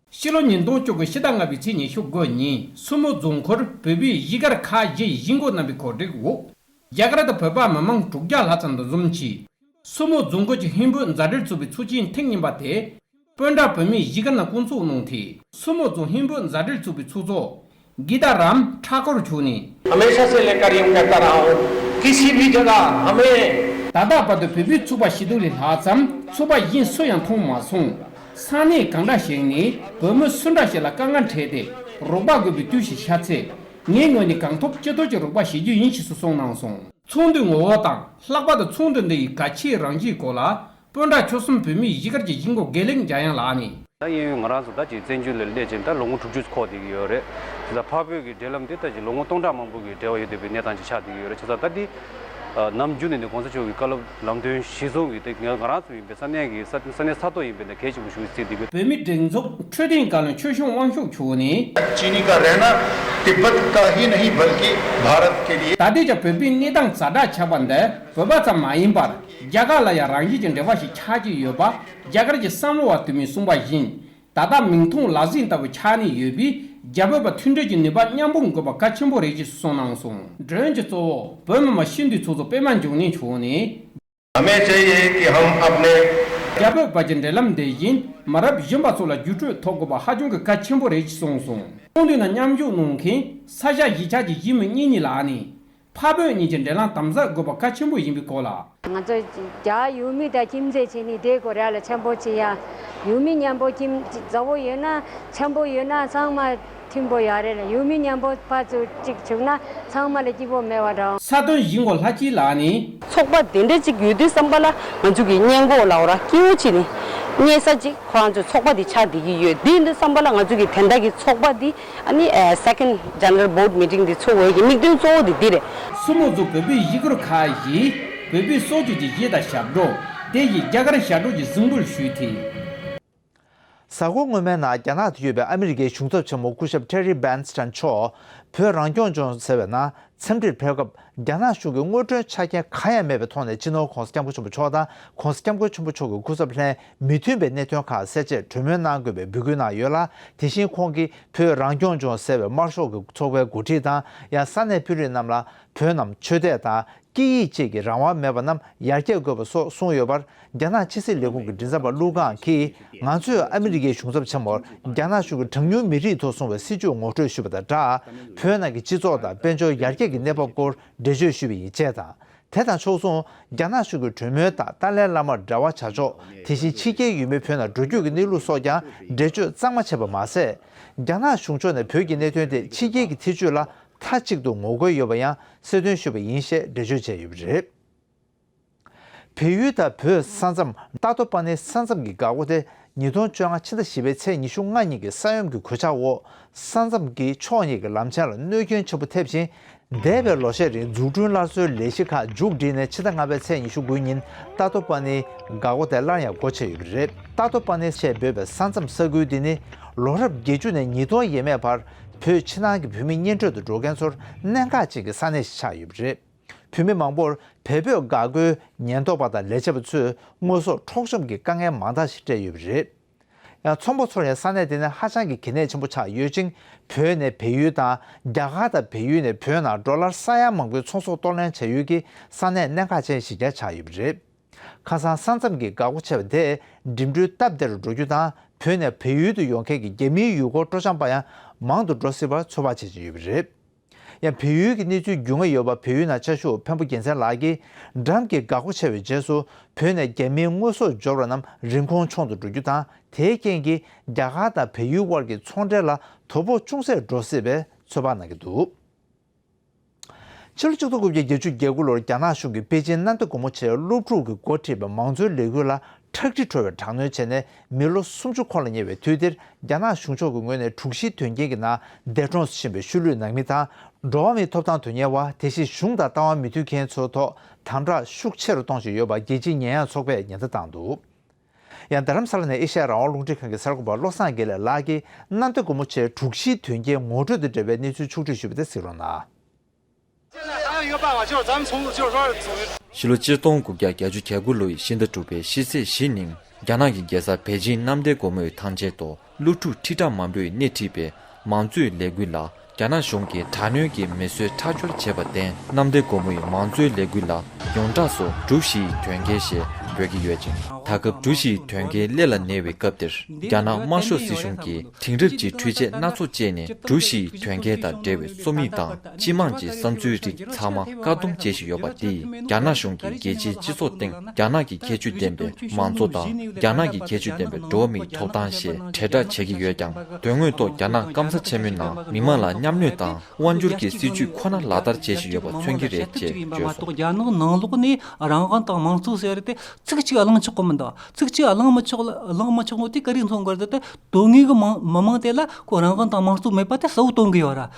ཕྱི་ལོ་ཉིས་སྟོང་བཅུ་དགུ་ཕྱི་ཟླ་ལྔ་པའི་ཚེས་ཉི་ཤུ་དགུ་ཉིན་སི་མུར་རྫོང་ཁུལ་བོད་པའི་གཞིས་སྒར་ཁག་བཞིའི་གཞིས་འགོ་རྣམ་པའི་གོ་སྒྲིག་འོག་རྒྱ་གར་དང་བོད་པ་མི་མང་དྲུག་བརྒྱ་ལྷག་ཙམ་དང་འཛོམས་ཀྱིས། སི་མུར་རྫོང་ཁུལ་གྱི་ཧིན་བོད་མཛའ་འབྲེལ་ཚོགས་པའི་ཚོགས་ཆེན་ཐེངས་གཉིས་པ་དེ། སྤོན་ཊ་བོད་མིའི་གཞིས་སྒར་ནང་བསྐོང་ཚོགས་གནང་སྟེ། སི་མུར་རྫོང་ཧིན་བོད་མཛའ་འབྲེལ་ཚོགས་པའི་ཚོགས་གཙོ་གི་ཏཱ་རམ་ཐ་ཀུར་མཆོག་ནས། हमेशा से लेकर यूं कहता रहा हूं, किसी भी जगह हमें ད་ལྟ་བར་དུ་བོད་པའི་ཚོགས་པ་ཞིག་ཏུ་ལས་ལྷག་ཙམ་ཚོགས་པ་གཞན་སུ་ཡང་མཐོང་མ་སོང་། ས་གནས་གང་འདྲ་ཞིག་ནས་བོད་མི་སུ་འདྲ་ཞིག་ལ་དཀའ་ངལ་འཕྲད་དེ་རོགས་པ་དགོས་པའི་དུས་ཤིག་ཤར་ཚེ། ངའི་ངོས་ནས་གང་ཐུབ་ཅི་ཐུབ་ཀྱིས་རོགས་པ་བྱེད་རྒྱུ་ཡིན་ཞེས་སུ་གསུངས་གནང་སོང་། ཚོགས་འདུའི་ངོ་བོ་དང་ལྷག་པར་དུ་ཚོགས་འདུ་འདི་ཡི་གལ་ཆེའི་རང་བཞིན་སྐོར་ལ། སྤོན་ཊ་ཆོལ་གསུམ་བོད་མིའི་གཞིས་སྒར་གྱི་གཞིས་འགོ་དགེ་ལེགས་འཇམ་དབྱངས་ལགས་ནས། ད་ཡིན་ཡང་ང་རང་ཚོ་ད་ཅིག་བཙན་བྱོལ་ལ་སླེབས་ཕྱིན་ད་ལོ་ངོ་དྲུག་ཅུ་འཁོར་བསྡད་ཀྱི་ཡོད་རེད། དེ་ཚོ་འཕགས་བོད་ཀྱི་འབྲེལ་ལམ་དེ་ད་ཅིག་ལོ་ངོ་སྟོང་ཕྲག་མང་པོ་གི་འབྲེལ་བ་ཡོད་བསྡད་པའི་གནས་སྟངས་ཅིག་ཆགས་བསྡད་ཀྱི་ཡོད་རེད། བྱས་ཙང་ད་འདི་ནམ་རྒྱུན་ནས་ནི་གོང་ས་མཆོག་གི་བཀའ་སློབ་ལམ་སྟོན་གཞིར་བཟུང་གིས་དེ་ང་ང་རང་ཚོ་ཡིན་པའི་ས་གནས་ཀྱི་ས་ས་གནས་ས་ཐོག་ཡིན་པའི་ནི་གལ་ཆེན་པོ་ཞིག་བརྩིས་བསྡད་ཀྱི། བོད་མིའི་སྒྲིག་འཛུགས་འཕྲོད་བསྟེན་བཀའ་བློན་ཆོས་སྐྱོང་དབང་ཕྱུག་མཆོག་ནས། चीनी का रहना तिब्बत का ही नहीं बल्कि भारत के लिए ད་ལྟའི་ཆར་བོད་པའི་གནས་སྟངས་ཛ་དྲག་ཆགས་པ་འདི་བོད་པ་ཙམ་མ་ཡིན་པར་རྒྱ་གར་ལ་ཡང་རང་བཞིན་གྱི་འབྲེལ་བ་ཞིག་ཆགས་ཀྱི་ཡོད་པ། རྒྱ་གར་གྱི་བསམ་བློ་བ་དུ་མས་གསུངས་པ་བཞིན། ད་ལྟ་མིང་མཐོང་ལག་ཟིན་ལྟ་བུ་ཆགས་ནས་ཡོད་པས། རྒྱ་བོད་བར་མཐུན་སྒྲིལ་གྱི་ནུས་པ་མཉམ་སྤུངས་དགོས་པ་གལ་ཆེན་པོ་རེད་ཅེས་གསུངས་གནང་སོང་། མགྲོན་གྱི་གཙོ་བོ་བོད་མི་མང་སྤྱི་འཐུས་ཚོགས་གཙོ་པད་མ་འབྱུང་གནས་མཆོག་ནས། हमें चाहिए कि हम अपने རྒྱ་བོད་བར་གྱི་འབྲེལ་ལམ་འདི་བཞིན་མི་རབས་གཞོན་པ་ཚོ་ལ་བརྒྱུད་སྤྲོད་ཐོབ་དགོས་པ་ཧ་ཅང་གི་གལ་ཆེན་པོ་རེད་ཅེས་གསུངས་སོང་། ཚོགས་འདུའི་ནང་མཉམ་ཞུགས་གནང་མཁན་ས་སྐྱ་གཞིས་ཆགས་ཀྱི་གཞིས་མི་གཉིས་གཉིས་ལ་ནི། འཕགས་བོད་གཉིས་ཀྱི་འབྲེལ་ལམ་དམ་ཟབ་དགོས་པ་གལ་ཆེན་པོ་ཡིན་པའི་སྐོར་ལ། ང་ཚོ་རྒྱ་ཡུལ་མི་དང་ཁྱིམ་མཚེས་བྱས་ནས་བསྡད་དགོས་རེད་ལ། ཆེན་པོ་བྱེད་ཡ། ཡུལ་མི་མཉམ་པོ་ཁྱིམ་མཚེས་མཛའ་བོ་ཡོད་ན་ཆེན་པོ་ཡོད་ན་ཚང་མ་མཐུན་པོ་ཡོད་རེད་ལ། ཡུལ་མི་མཉམ་པོ་ཕར་ཚུར་གཅིག་བྱུང་ན་ཚང་མ་ལ་སྐྱིད་པོ་མེད་པ་འདྲ། ས་དོན་ཡིན་གོ་ལྷ་སྐྱིད་ལགས་ནི། ཚོགས་པ་དེ་འདྲ་ཅིག་ཡོད་དུས་ཙམ་པ་ལ་ང་ཚོ་གི་སྔོན་འགོག་ལབ་ར་སྐྱིད་པོ་བྱས་ནས་གཉེར་ས་ཅིག་ཁོ་རང་ཚོའི་ཚོགས་པ་འདི་ཆགས་བསྡད་ཀྱི་ཡོད། དེ་འདྲ་ཙམ་པ་ལ་ང་ཚོ་གི་དེ་འདྲ་གི་ཚོགས་པ་འདི། ཨ་ནི་ཨ་second general board meeting འདི་ཚོགས་འོས་ཀྱི་དམིགས་དོན་གཙོ་བོ་འདི་འདི་རེད། སྲུ་མོ་ཚོ་བོད་པའི་ཡི་གུར་ཁག་བཞི། བོད་པའི་སྲོལ་རྒྱུན་གྱི་གཞས་དང་ཞབས་བྲོ། དེ་བཞིན་རྒྱ་གར་ཞབས་བྲོ་གྱི་གཟིགས་འབུལ་ཞུས་ཏེ། གཟའ་འཁོར་སྔོན་མའི་ནང་རྒྱ་ནག་ཏུ་ཡོད་པའི་ཨ་མི་རི་ཀའི་གཞུང་ཚབ་ཆེན་མོ་སྐུ་ཞབས་Terry Branstad མཆོག་བོད་རང་སྐྱོང་ལྗོངས་ཟེར་བའི་ནང་། འཚམས་འདྲིར་ཕེབས་སྐབས། རྒྱ་ནག་གཞུང་གི་དངོས་སྒྲོན་ཆ་རྐྱེན་གང་ཡང་མེད་པའི་ཐོག་ནས་སྤྱི་ནོར་༸གོང་ས་༸སྐྱབས་མགོན་ཆེན་པོ་མཆོག་དང་༸གོང་ས་༸སྐྱབས་མགོན་ཆེན་པོ་མཆོག་གི་སྐུ་ཚབ་ལྷན་མི་མཐུན་པའི་གནད་དོན་ཁག་སེལ་ཆེད་གྲོས་མོལ་གནང་དགོས་པའི་འབོད་སྐུལ་གནང་ཡོད་ལ། དེ་བཞིན་ཁོང་གིས་བོད་རང་སྐྱོང་ལྗོངས་ཟེར་བའི་དམར་ཤོག་གི་ཚོགས་པའི་འགོ་ཁྲིད་དང་། ཡང་ས་གནས་དཔོན་རིགས་རྣམས་ལ་བོད་རྣམས་ཆོས་དད་དང་སྐད་ཡིག་བཅས་ཀྱི་རང་དབང་མེད་པ་རྣམས་ཡར་རྒྱས་དགོས་པ་སོགས་གསུངས་ཡོད་པར། རྒྱ་ནག་ཕྱི་སྲིད་ལས་ཁུངས་ཀྱི་མགྲིན་ཚབ་པ་ཀླུ་ཁང་གིས། ང་ཚོས་ཨ་མི་རི་ཀའི་གཞུང་ཚབ་ཆེན་མོར་རྒྱ་ནག་གཞུང་གི་གྲངས་ཉུང་མི་རིགས་ཐོག་བཟུང་བའི་སྲིད་བྱུས་ངོ་སྤྲོད་ཞུས་པ་དང་སྦྲགས། བོད་ནང་གི་སྤྱི་ཚོགས་དང་དཔལ་འབྱོར་ཡར་རྒྱས་ཀྱི་གནས་བབ་སྐོར་འགྲེལ་བརྗོད་ཞུས་པ་ཡིན་ཅེས་དང་། དེ་དང་ཕྱོགས་མཚུངས། རྒྱ་ནག་གཞུང་གི་གྲོས་མོལ་དང་ཏཱ་ལའི་བླ་མར་འབྲེལ་བ་བྱ་ཕྱོགས། དེ་བཞིན་ཕྱི་རྒྱལ་ཡུལ་མི་བོད་ནང་འགྲོ་སྐྱོད་ཀྱི་གནས་ལུགས་སོགས་ཀྱང་འགྲེལ་བརྗོད་གཙང་མ་བྱས་པ་མ་ཟད། རྒྱ་ནག་གཞུང་ཕྱོགས་ནས་བོད་ཀྱི་གནད་དོན་དེ་ཕྱི་རྒྱལ་གྱི་ཐེ་བྱུས་ལ་མཐའ་གཅིག་ཏུ་ངོ་རྒོལ་ཡོད་པ་ཡང་གསལ་སྟོན་ཞུས་པ་ཡིན་ཞེས་འགྲེལ་བརྗོད་བྱས་ཡོད་པ་རེད། བལ་ཡུལ་དང་བོད་ས་མཚམས་ཏཱ་ཏོ་པ་ནི་ས་མཚམས་ཀྱི་འགག་སྒོ་དེ་ཉིས་སྟོང་བཅོ་ལྔ་ཕྱི་ཟླ་བཞི་པའི་ཚེས་ཉི་ཤུ་ལྔ་ཉིན་གྱི་ས་ཡོམ་གྱི་གོད་ཆག་འོག་ས་མཚམས་ཀྱི་ཕྱོགས་གཉིས་ཀྱི་ལམ་ཆེན་ལ་གནོད་སྐྱོན་ཆེན་པོ་ཐེབས་ཤིང་། འདས་པའི་ལོ་ཤས་རིང་འཛུགས་སྐྲུན་སླར་གསོའི་ལས་གཞི་ཁག་མཇུག་བསྒྲིལ་ནས་ཕྱི་ཟླ་ལྔ་པའི་ཚེས་ཉི་ཤུ་དགུ་ཉིན་ཏཱ་ཏོ་པ་ནི་འགག་སྒོ་དེ་སླར་ཡང་སྒོ་ཕྱེ་ཡོད་པ་རེད། ཏཱ་ཏོ་པ་ནི་ཞེས་འབོད་པའི་ས་མཚམས་ས་ཁུལ་འདི་ནི་ལོ་རབས་བརྒྱད་ཅུ་ནས་ཉིས་སྟོང་ཡས་མས་བར་བོད་ཕྱི་ནང་གི་བོད་མི་གཉེན་སྒྲིག་ཏུ་འགྲོ་མཁན་ཚོར་གནད་འགག་ཅན་གྱི་ས་གནས་ཤིག་ཆགས་ཡོད་པ་རེད། བོད་མི་མང་པོར་བལ་བོད་འགག་སྒོའི་ཉེན་རྟོག་པ་དང་ལས་བྱེད་པ་ཚོས་དངོས་ཟོག་འཕྲོག་བཅོམ་གྱི་དཀའ་ངལ་མང་དག་ཞིག་སྤྲད་ཡོད་པ་རེད། ཡང་ཚོང་པ་ཚོར་ཡང་ས་གནས་དེ་ནི་ཧ་ཅང་གི་གལ་གནད་ཆེན་པོ་ཆགས་ཡོད་ཅིང་། བོད་ནས་བལ་ཡུལ་དང་རྒྱ་གར་དང་བལ་ཡུལ་ནས་བོད་ནང་ཌོ་ལར་ས་ཡ་མང་པོའི་ཚོང་ཟོག་གཏོར་ལེན་བྱ་ཡུལ་གྱི་ས་གནས་གནད་འགག་ཅན་ཞིག་ཀྱང་ཆགས་ཡོད་པ་རེད། ཁ་སང་ས་མཚམས་ཀྱི་འགག་སྒོ་ཕྱེ་བ་དེས་འགྲིམ་འགྲུལ་སྟབས་བདེ་རུ་འགྲོ་རྒྱུ་དང་། བོད་ནས་བལ་ཡུལ་དུ་ཡོང་མཁན་གྱི་རྒྱ་མིའི་ཡུལ་སྐོར་སྤྲོ་འཆམ་པ་ཡང་མང་དུ་འགྲོ་སྲིད་པར་ཚོད་དཔག་བྱེད་ཀྱི་ཡོད་པ་རེད། ཡང་བལ་ཡུལ་གྱི་གནས་ཚུལ་རྒྱུས་མངའ་ཡོད་པ་བལ་ཡུལ་ནང་བཅའ་བཞུགས་འཕན་པོ་རྒྱལ་མཚན་ལགས་ཀྱིས། འགྲམ་གྱི་འགག་སྒོ་ཕྱེ་བའི་རྗེས་སུ་བོད་ནས་རྒྱ་མིའི་དངོས་ཟོག་འབྱོར་བ་རྣམས་རིན་གོང་ཆུང་དུ་འགྲོ་རྒྱུ་དང་། དེའི་རྐྱེན་གྱིས་རྒྱ་གར་དང་བལ་ཡུལ་དབར་གྱི་ཚོང་འབྲེལ་ལ་དོ་ཕོག་ཅུང་ཟད་འགྲོ་སྲིད་པའི་ཚོད་དཔག་གནང་གི་འདུག་ཕྱི་ལོ་ཆིག་སྟོང་དགུ་བརྒྱ་བརྒྱད་ཅུ་གྱ་དགུ་ལོར་རྒྱ་ནག་གཞུང་གིས་པེ་ཅིན་གནམ་བདེ་སྒོ་མོ་ཆེའི་སློབ་ཕྲུག་གིས་འགོ་ཁྲིད་པའི་མང་གཙོའི་ལས་འགུལ་ལ་ཁྲག་དྲི་བྲོ་བའི་དྲག་གནོན་བྱས་ནས་མི་ལོ་སུམ་ཅུ་འཁོར་ལ་ཉེ་བའི་དུས་འདིར། རྒྱ་ནག་གཞུང་ཕྱོགས་ཀྱི་ངོས་ནས་དྲུག་བཞིའི་དོན་རྐྱེན་གྱི་ནང་འདས་གྲོངས་སུ་ཕྱིན་པའི་ཤུལ་ལུས་ནང་མི་དང་། འགྲོ་བ་མིའི་ཐོབ་ཐང་དོན་གཉེར་བ། དེ་བཞིན་གཞུང་དང་ལྟ་བ་མི་མཐུན་མཁན་ཚོའི་ཐོག་དམ་དྲག་ཤུགས་ཆེ་རུ་གཏོང་བཞིན་ཡོད་པ་རྒྱལ་སྤྱིའི་ཉེས་ཡངས་ཚོགས་པས་ཉེན་བརྡ་བཏང་འདུག་ཡང་རྡ་རམ་ས་ལ་ནས་ཨེ་ཤ་ཡ་རང་དབང་རླུང་འཕྲིན་ཁང་གི་གསར་འགོད་པ་བློ་བཟང་དགེ་ལེགས་ལགས་ཀྱིས་གནམ་བདེ་སྒོ་མོ་ཆེའི་དྲུག་བཞིའི་དོན་རྐྱེན་ངོ་སྤྲོད་དང་འབྲེལ་བའི་གནས་ཚུལ་ཕྱོགས་བསྒྲིགས་ཞུས་པ་དེ་གཟིགས་རོགས་གནང་། ཕྱི་ལོ་ཆིག་སྟོང་དགུ་བརྒྱ་བརྒྱད་ཅུ་གྱ་དགུ་ལོའི་ཕྱི་ཟླ་དྲུག་པའི་ཕྱི་ཚེས་བཞི་ཉིན། རྒྱ་ནག་གི་རྒྱལ་ས་པེ་ཅིན་གནམ་བདེ་སྒོ་མོའི་ཐང་ཆེན་དུ་སློབ་ཕྲུག་ཁྲི་ཕྲག་མང་པོས་སྣེ་ཁྲིད་པའི་མང་གཙོའི་ལས་འགུལ་ལ། རྒྱ་ནག་གཞུང་གིས་དྲག་གནོན་གྱིས་མེ་གསོད་ཁྲག་སྦྱོར་བྱས་པར་བརྟེན། གནམ་བདེ་སྒོ་མོའི་མང་གཙོའི་ལས་འགུལ་ལ་ཡོངས་གྲགས་སུ་དྲུག་བཞིའི་དོན་རྐྱེན་ཞེས་འབོད་ཀྱི་ཡོད་ཅིང་། ད་སྐབས་དྲུག་བཞིའི་དོན་རྐྱེན་སླེབས་ལ་ཉེ་བའི་སྐབས་འདིར། རྒྱ་ནག་དམར་ཤོག་སྲིད་གཞུང་གིས་དེང་རབས་ཀྱི་འཕྲུལ་ཆས་སྣ་ཚོགས་སྤྱད་ནས་དྲུག་བཞིའི་དོན་རྐྱེན་དང་འབྲེལ་བའི་རྩོམ་ཡིག་དང་སྤྱི་དམངས་ཀྱི་བསམ་ཚུལ་རིགས་ཚང་མ་བཀག་སྡོམ་བྱེད་བཞིན་ཡོད་པ་འདིས། རྒྱ་ནག་གཞུང་གིས་རྒྱལ་སྤྱིའི་སྤྱི་ཚོགས་སྟེང་རྒྱ་ནག་གི་ཁྱད་ཆོས་ལྡན་པའི་མང་གཙོ་དང་། རྒྱ་ནག་གི་ཁྱད་ཆོས་ལྡན་པའི་འགྲོ་བ་མིའི་ཐོབ་ཐང་ཞེས་དྲིལ་བསྒྲགས་བྱེད་ཀྱི་ཡོད་ཀྱང་། དོན་དངོས་ཐོག་རྒྱ་ནག་སྐམ་ས་ཆེན་མོའི་ནང་མི་མང་ལ་མཉམ་གནོད་དང་དབང་སྒྱུར་གྱི་སྲིད་ཇུས་ཁོ་ན་ལག་བསྟར་བྱེད་བཞིན་ཡོད་པ་མཚོན་གྱི་རེད་ཅེས་བརྗོད་སོང་། རྒྱ་ནག་ནང་ལོགས་ནས་རང་དབང་དང་དམངས་གཙོ་ཟེར་ཏེ་ཚིག་གཅིག་གླེང་མི་ཆོག་གི་མི་འདུག་ཚིག་གཅིག་གླེང་མི་ཆོག་གླེང་མི་ཆོག་ནོ་དེ་ག་རེ་མཚོན་གི་རེད་ཟེར་ཏེ། དོན་དངོས་ཀྱི་མང་མི་མང་དེ་ལ་ཁོ་རང་དབང་དང་དམངས་གཙོ་མེད་པ་དེ་གསལ་བོ་སྟོན་གི་ཡོད་ར།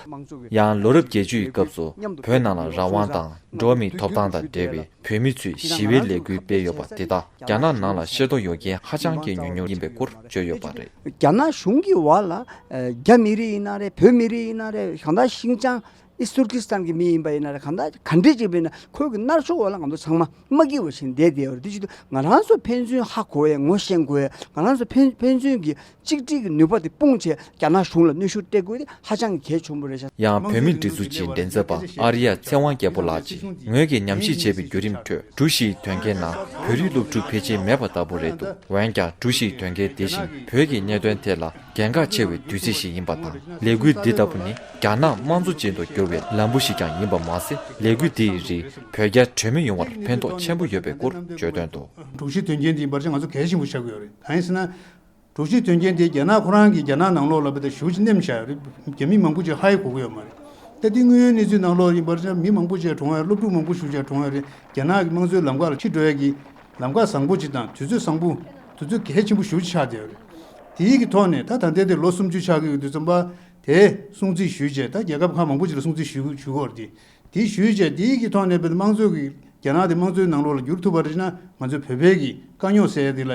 ཡང་ལོ་རབས་བརྒྱད་ཅུ་ཡི་སྐབས་སུ་བོད་ནང་ལ་རང་དབང་དང་འགྲོ་བ་མིའི་ཐོབ་ཐང་དང་འབྲེལ་བའི་བོད་མི་ཚོས་ཞི་བའི་ལས་འགུལ་སྤེལ་ཡོད་པ་དེ་དག་རྒྱ་ནག་ནང་ལ་ཤེས་རྟོགས་ཡོད་མཁན་ཧ་ཅང་གི་ཉུང་ཉུང་ཡིན་པའི་སྐོར་བརྗོད་ཡོད་པ་རེད། རྒྱ་ནག་གཞུང་གི་བར་ལ་རྒྱ་མི་རིགས་ཡིན་ན་རེད། བོད་མི་རིགས་ཡིན་ན་རེད། གང་ལྟར་ཤིན་ཅང་ ཨི་ཏུར་ཀི་སི་ཐན་གྱི་མི་ཡིན་པ་ཡིན་ན་རེད། གང་ལྟར་ག་འདྲས་ཅིག་བྱས་ན་ཁོའི་གི་མནར་གཅོད་འོག་ལ་ང་ཚོ་ཚང་མ་མ་སྐྱིད་པ་བྱས་ནས་བསྡད་བསྡད་ཡོད་རེད། དེ་བྱེད་དུས་ང་རང་ཚོ་ཕན་ཚུན་ཧ་གོ་ཡ། ངོ་ཤེས་དགོས་ཡ། ང་རང་ཚོ་ཕན་ཕན་ཚུན་གྱི་གཅིག་སྒྲིལ་གྱི་ནུས་པ་དེ་སྤུངས་བྱས་རྒྱ་ནག་གཞུང་ལ་གནོན་ཤུགས་སྤྲད་དགོས་དེ་ཧ་ཅང་གི་གལ་ཆེན་པོ་རེད་ཤག་ཡང་བོད་མིའི་སྒྲིག་འཛུགས་ཀྱི་མགྲིན་ཚབ་པ་ཨར་ཡ་ཚེ་དབང་རྒྱལ་པོ་ལགས་ཀྱིས། ངོས་ཀྱིས་ཉམས་ཞིབ་བྱས་པའི་བརྒྱུད་རིམ་ཁྲོད་གྲུ་བཞིའི་དོན་རྐྱེན་ནང་བོད་རིགས་སློབ་ཕྲུག་ཕལ་ཆེར་མེད་པ་ལྟ་བུ་རེད་འདུག་འོན་ཀྱང་གྲུ་བཞིའི་དོན་རྐྱེན་དེ་བཞིན་བོད་ཀྱི་གནད་དོན་ཐད་ལ་གལ་འགངས་ཆེ་བའི་དུས་ཚིགས་ཤིག་ཡིན་པ་དང་། ལས་འགུལ་འདི་ལྟ་བུ་ནི་རྒྱ་ནག་དམངས་གཙོ་ཅན་དུ་བསྒྱུར་བའི་ལམ་བུ་ཞིག་ཀྱང་ཡིན་པ་མ་ཟད། ལས་འགུལ་འདི་ཡི་རིགས་བོད་རྒྱ་གྲོས་མོལ་ཡོང་བར་ཕན་ཐོགས་ཆེན་པོ་ཡོད་པའི་སྐོར་བརྗོད་དོན་དུ། གྲུ་བཞི་དོན་རྐྱེན་འདི་ཡིན་པར་ཆ་ང་ཚོ་གལ་ཆེན་པོ་ཆགས་ཀྱི་ཡོད་རེད། གང་ཡིན་ཟེར་ན། གྲུ་བཞི་དོན་རྐྱེན་དེ་རྒྱ་ནག་ཁོ་རང་གིས་རྒྱ་ནག་ནང་ལོགས་ལ་བལྟས་ཏེ་ཞེ་པོ་ཅིག་ནེམ་བཞག་ཡོད་རེད། རྒྱ་མི་མང་པོ་ཅིག་ཧ་ཡེ་གོ་གི་ཡོད་མ་རེད། ད་དེ་དངོས་ཡོད་གནས་ཚུལ་ནང་ལོགས་ཡིན་པར་ཆ་མི་མང་པོ་ཅིག་གྲོངས་ཡོད་རེད། སློབ་ཕྲུག་མང་པོ་ཞེ་པོ་ཅིག་གྲོངས་ཡོད་རེད། རྒྱ་ནག་གི་དམངས་གཙོའི་ལམ་ཁ་ལ་ཁྲིད་འགྲོ་ཡ་གི་ལམ་ཁ་བཟང་པོ་ཅིག་དང་དུས་ཚོད་བཟང་པོ། དུས་ཚོད་གལ་ཆེན་པོ་ཞེ་པོ་ཅིག་ཆགས་བསྡད་ཡོད་རེད། དེའི་གི་ཐོག་ནས་ད་ད་ལྟའི་དེ་ལོ་སུམ་ཅུ་ཆགས་ཀྱི་ཡོད་དུས་ཙམ་པ་དེ་སྲུང་བརྩི་ཞུས་བྱས། ད་རྒྱལ་ཁབ་ཁག་མང་པོ་ཅིག་ལ་སྲུང་བརྩི་ཞུ་ཞུ་དགོས་རེད། དེ་དེ་ཞུས་བྱས་དེའི་གི་ཐོག་ནས་བལྟས་དམངས་གཙོ་གི་རྒྱ་ནག་དེ་དམངས་གཙོའི་ནང་ལོགས་ལ་བསྒྱུར་ཐུབ་པ་རེད་ན། ང་ཚོའི་བོད་པའི་གི་དཀའ་རྙོག་སེལ་ཡ་དེ་ལ་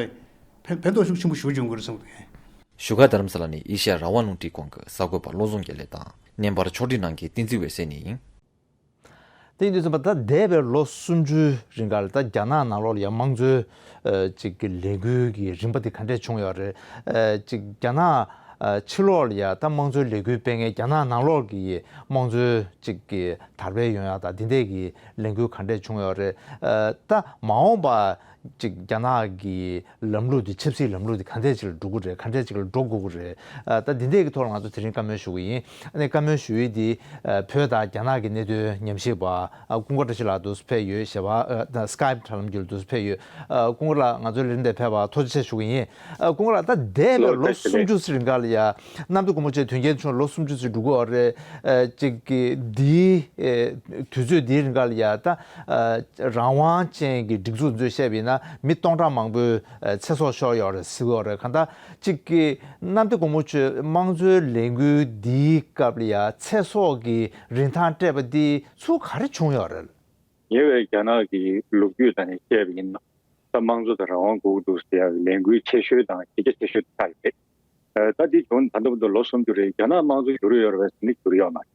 ཕན་ཕན་ཐོགས་ཤུགས་ཆེན་པོ་ཞེ་པོ་ཅིག་ཡོང་གི་རེད་བསམ་གི་འདུག་བཞུགས་སྒར་རྡ་རམ་ས་ལ་ནས་ཨེ་ཤེ་ཡ་རང་དབང་རླུང་འཕྲིན་ཁང་གི་གསར་འགོད་པ་བློ་བཟང་དགེ་ལེགས་དང་། བརྙན་པར་ཕྱོགས་སྒྲིག་གནང་མཁན་བསྟན་འཛིན་འོད་ཟེར་གཉིས་ཡིན། དེ་ཡིན་དུས་ཙམ་པ་ད་འདས་པའི་ལོ་སུམ་ཅུའི་རིང་ག་ལ་ད་རྒྱ་ནག་ནང་ལོགས་ལ་ཡ་དམངས་གཙོའི་ཨ་ཅིག་གི་ལས་འགུལ་གྱི་རིམ་པ་དེ་ག་འདྲས་བྱུང་ཡོད་རེད། ཨ་ཅིག་རྒྱ་ནག་ཨ་ཕྱི་ལོགས་ལ་ཡ་ད་དམངས་གཙོའི་ལས་འགུལ་སྤེལ་མཁན་རྒྱ་ནག་ནང་ལོགས་ཀྱི་དམངས་གཙོའི་ཅིག་གི་དར་སྤེལ་ཡོང་ཡ་དང་དེ་འདྲས་ཀྱི་ལས་འགུལ་ག་འདྲས་བྱུང་ཡོད་རེད། ཨ་ད་མ་འོངས་པ་ཅིག་རྒྱ་ནག་གི་ལམ་ལུགས་དེ་ཆབ་སྲིད་ལམ་ལུགས་དེ་ག་འདྲས་ཅིག་ལ་འགྲོ་གི་རེད། ག་འདྲས་ཅིག་ལ་འགྲོ་དགོས་ཀྱི་རེད། ཨ་ད་འདི་འདྲས་ཀྱི་ཐོག་ལ་ང་ཚོ་དེ་རིང་བཀའ་མོལ་ཞུ་གི་ཡིན། ཨ་ནི་བཀའ་མོལ་ཞུ་ཡུལ་འདི་ཨ་བོད་དང་རྒྱ་ནག་གི་གནད་དོན་ཉམས་ཞིབ་པ་ཨ་ཀུན་དགའ་བཀྲ་ཤིས་ལགས་འདུག་སེ་ཕེབས་ཡོད། ཞལ་པར་ཨ་ད་སི་ཀའེབ་དྲ་ལམ་བརྒྱུད་འདུག་སེ་ཕེབས་ཡོད། ཨ་ཀུན་དགའ་ལགས་ང་ཚོའི་ལས་རིམ་དེ་ཕེབས་པར་ཐུགས་རྗེ་ཆེ་ཞུ་གི་ཡིན། ཨ་ཀུན་དགའ་ལགས་ད་འདས་པའི་ལོ་སུམ་ཅུ་ཙམ་རིང་ག་ལ་ཡ་གནམ་བདེ་སྒོ་མོ་ཆེ་དོན་རྐྱེན་བྱུང་ལོ་སུམ་ཅུ་ཙམ་འགྲོ་གི་ཡོད་རེད། ཨ་ཅིག་གི་འདིའི་ཨ་དུས་ཚོད་འདིའི་རིང་ག་ལ་ཡ་ད་ཨ་རང་དབང་ཅན་གྱི་སྒྲིག་འཛུགས་ཚོས་བཤད་པ་ཡིན་ན་མི་སྟོང་ཕྲག་མང་པོའི་ཨ་ཚེ་སྲོག་ཤོར་ཡོད་རེད་ཟེར་གྱི་ཡོད་རེད། གང་ལྟར་ཅིག་གི་གནམ་བདེ་སྒོ་མོ་ཆེ་དམངས་གཙོའི་ལས་འགུལ་འདིའི་སྐབས་ལ་ཡ་ཚེ་སྲོག་གི་རིན་ཐང་སྤྲད་པ་འདི་ཚུར་ག་རེ་བྱུང་ཡོད་རེད། ཉེ་བའི་རྒྱ་ནག་གི་ལོ་རྒྱུས་ཐོག་ནས་བཤད་པ་ཡིན་ན། ད་དམངས་གཙོ་དང་རང་དབང་དགོས་ཀྱི་འདུག་ཟེར་ཡག་གི་ལས་འགུལ་ཆེ་ཤོས་དང་གཞི་རྒྱ་ཆེ་ཤོས་དེ་ཆགས་ཡོད་རེད། ད་འདི་བྱུང་ད་ལྟ་བར་དུ་ལོ་སུམ་ཅུ་རེད། རྒྱ་ནག་དམངས་གཙོ་འགྱུར་ཡོད་རེད་པས་ཟེར་ན་འགྱུར་ཡོད་མ་རེད།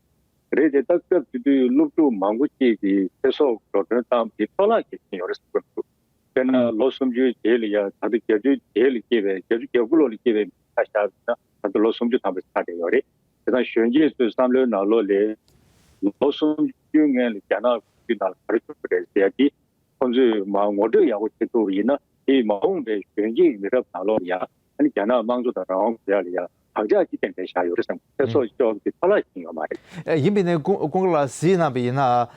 རེད་དེ་ད་སྐབས་དེ་དུས་སློབ་ཕྲུག་མང་པོ་གཅིག་གིས་ཚེ་སྲོག་འགྲོ་གྲོན་བཏང་བ་དེ་གཙོ་བོ་གལ་ཆེན་ཡོད་རེད་ཟེར་གྱི་འདུག་དཔེར་ན་ལོ་སུམ་ཅུའི་རྗེས་ལ་ཡ་ད་ལྟ་བརྒྱད་ཅུའི་རྗེས་ལ་སྐྱེས་པའི་བརྒྱད་ཅུ་གྱ་དགུ་ལོ་ལ་སྐྱེས་པའི་མི་ཆ་བཞག་པ་ཡིན་ན་ད་ལྟ་ལོ་སུམ་ཅུ་ཐམ་པ་ཆགས་བསྡད་ཡོད་རེད། དེ་དང་གཞོན་སྐྱེས་ཚོའི་བསམ་བློའི་ནང་ལོགས་ལ་ལོ་སུམ་ཅུའི་སྔོན་ལ་རྒྱ་ནག་གི་ནང་ལ་ག་རེ་བྱུང་བ་རེད་ཟེར་ཡ་དེ། ཁོང་ཚོས་མར་ངོ་སྤྲོད་ཡག་པོ་བྱེད་ཐུབ་པ་ཡིན་ན། དེས་མ་འོངས་པའི་གཞོན་སྐྱེས་མི་རབས་ནང་ལོགས་ལ་ཡ་ཨ་ནི་རྒྱ་ནག་དམངས་གཙོ་དང་རང་དབང་དགོས་ཡ་ལ་ཡ་བག་ཆགས་ཅིག་ཏན་ཏན་བཞག་ཡོད་རེད་བསམ། ཚེ་སྲོག་ཤོར་གྱི་ཐོག་ལ་ཕྱིན་ཡོད་མ་རེད། ཨ་ཡིན་པས་ན་ཀུན་ཀུན་དགའ་ལགས་གཟིགས་གནང་བ་ཡིན་ན། ཨ་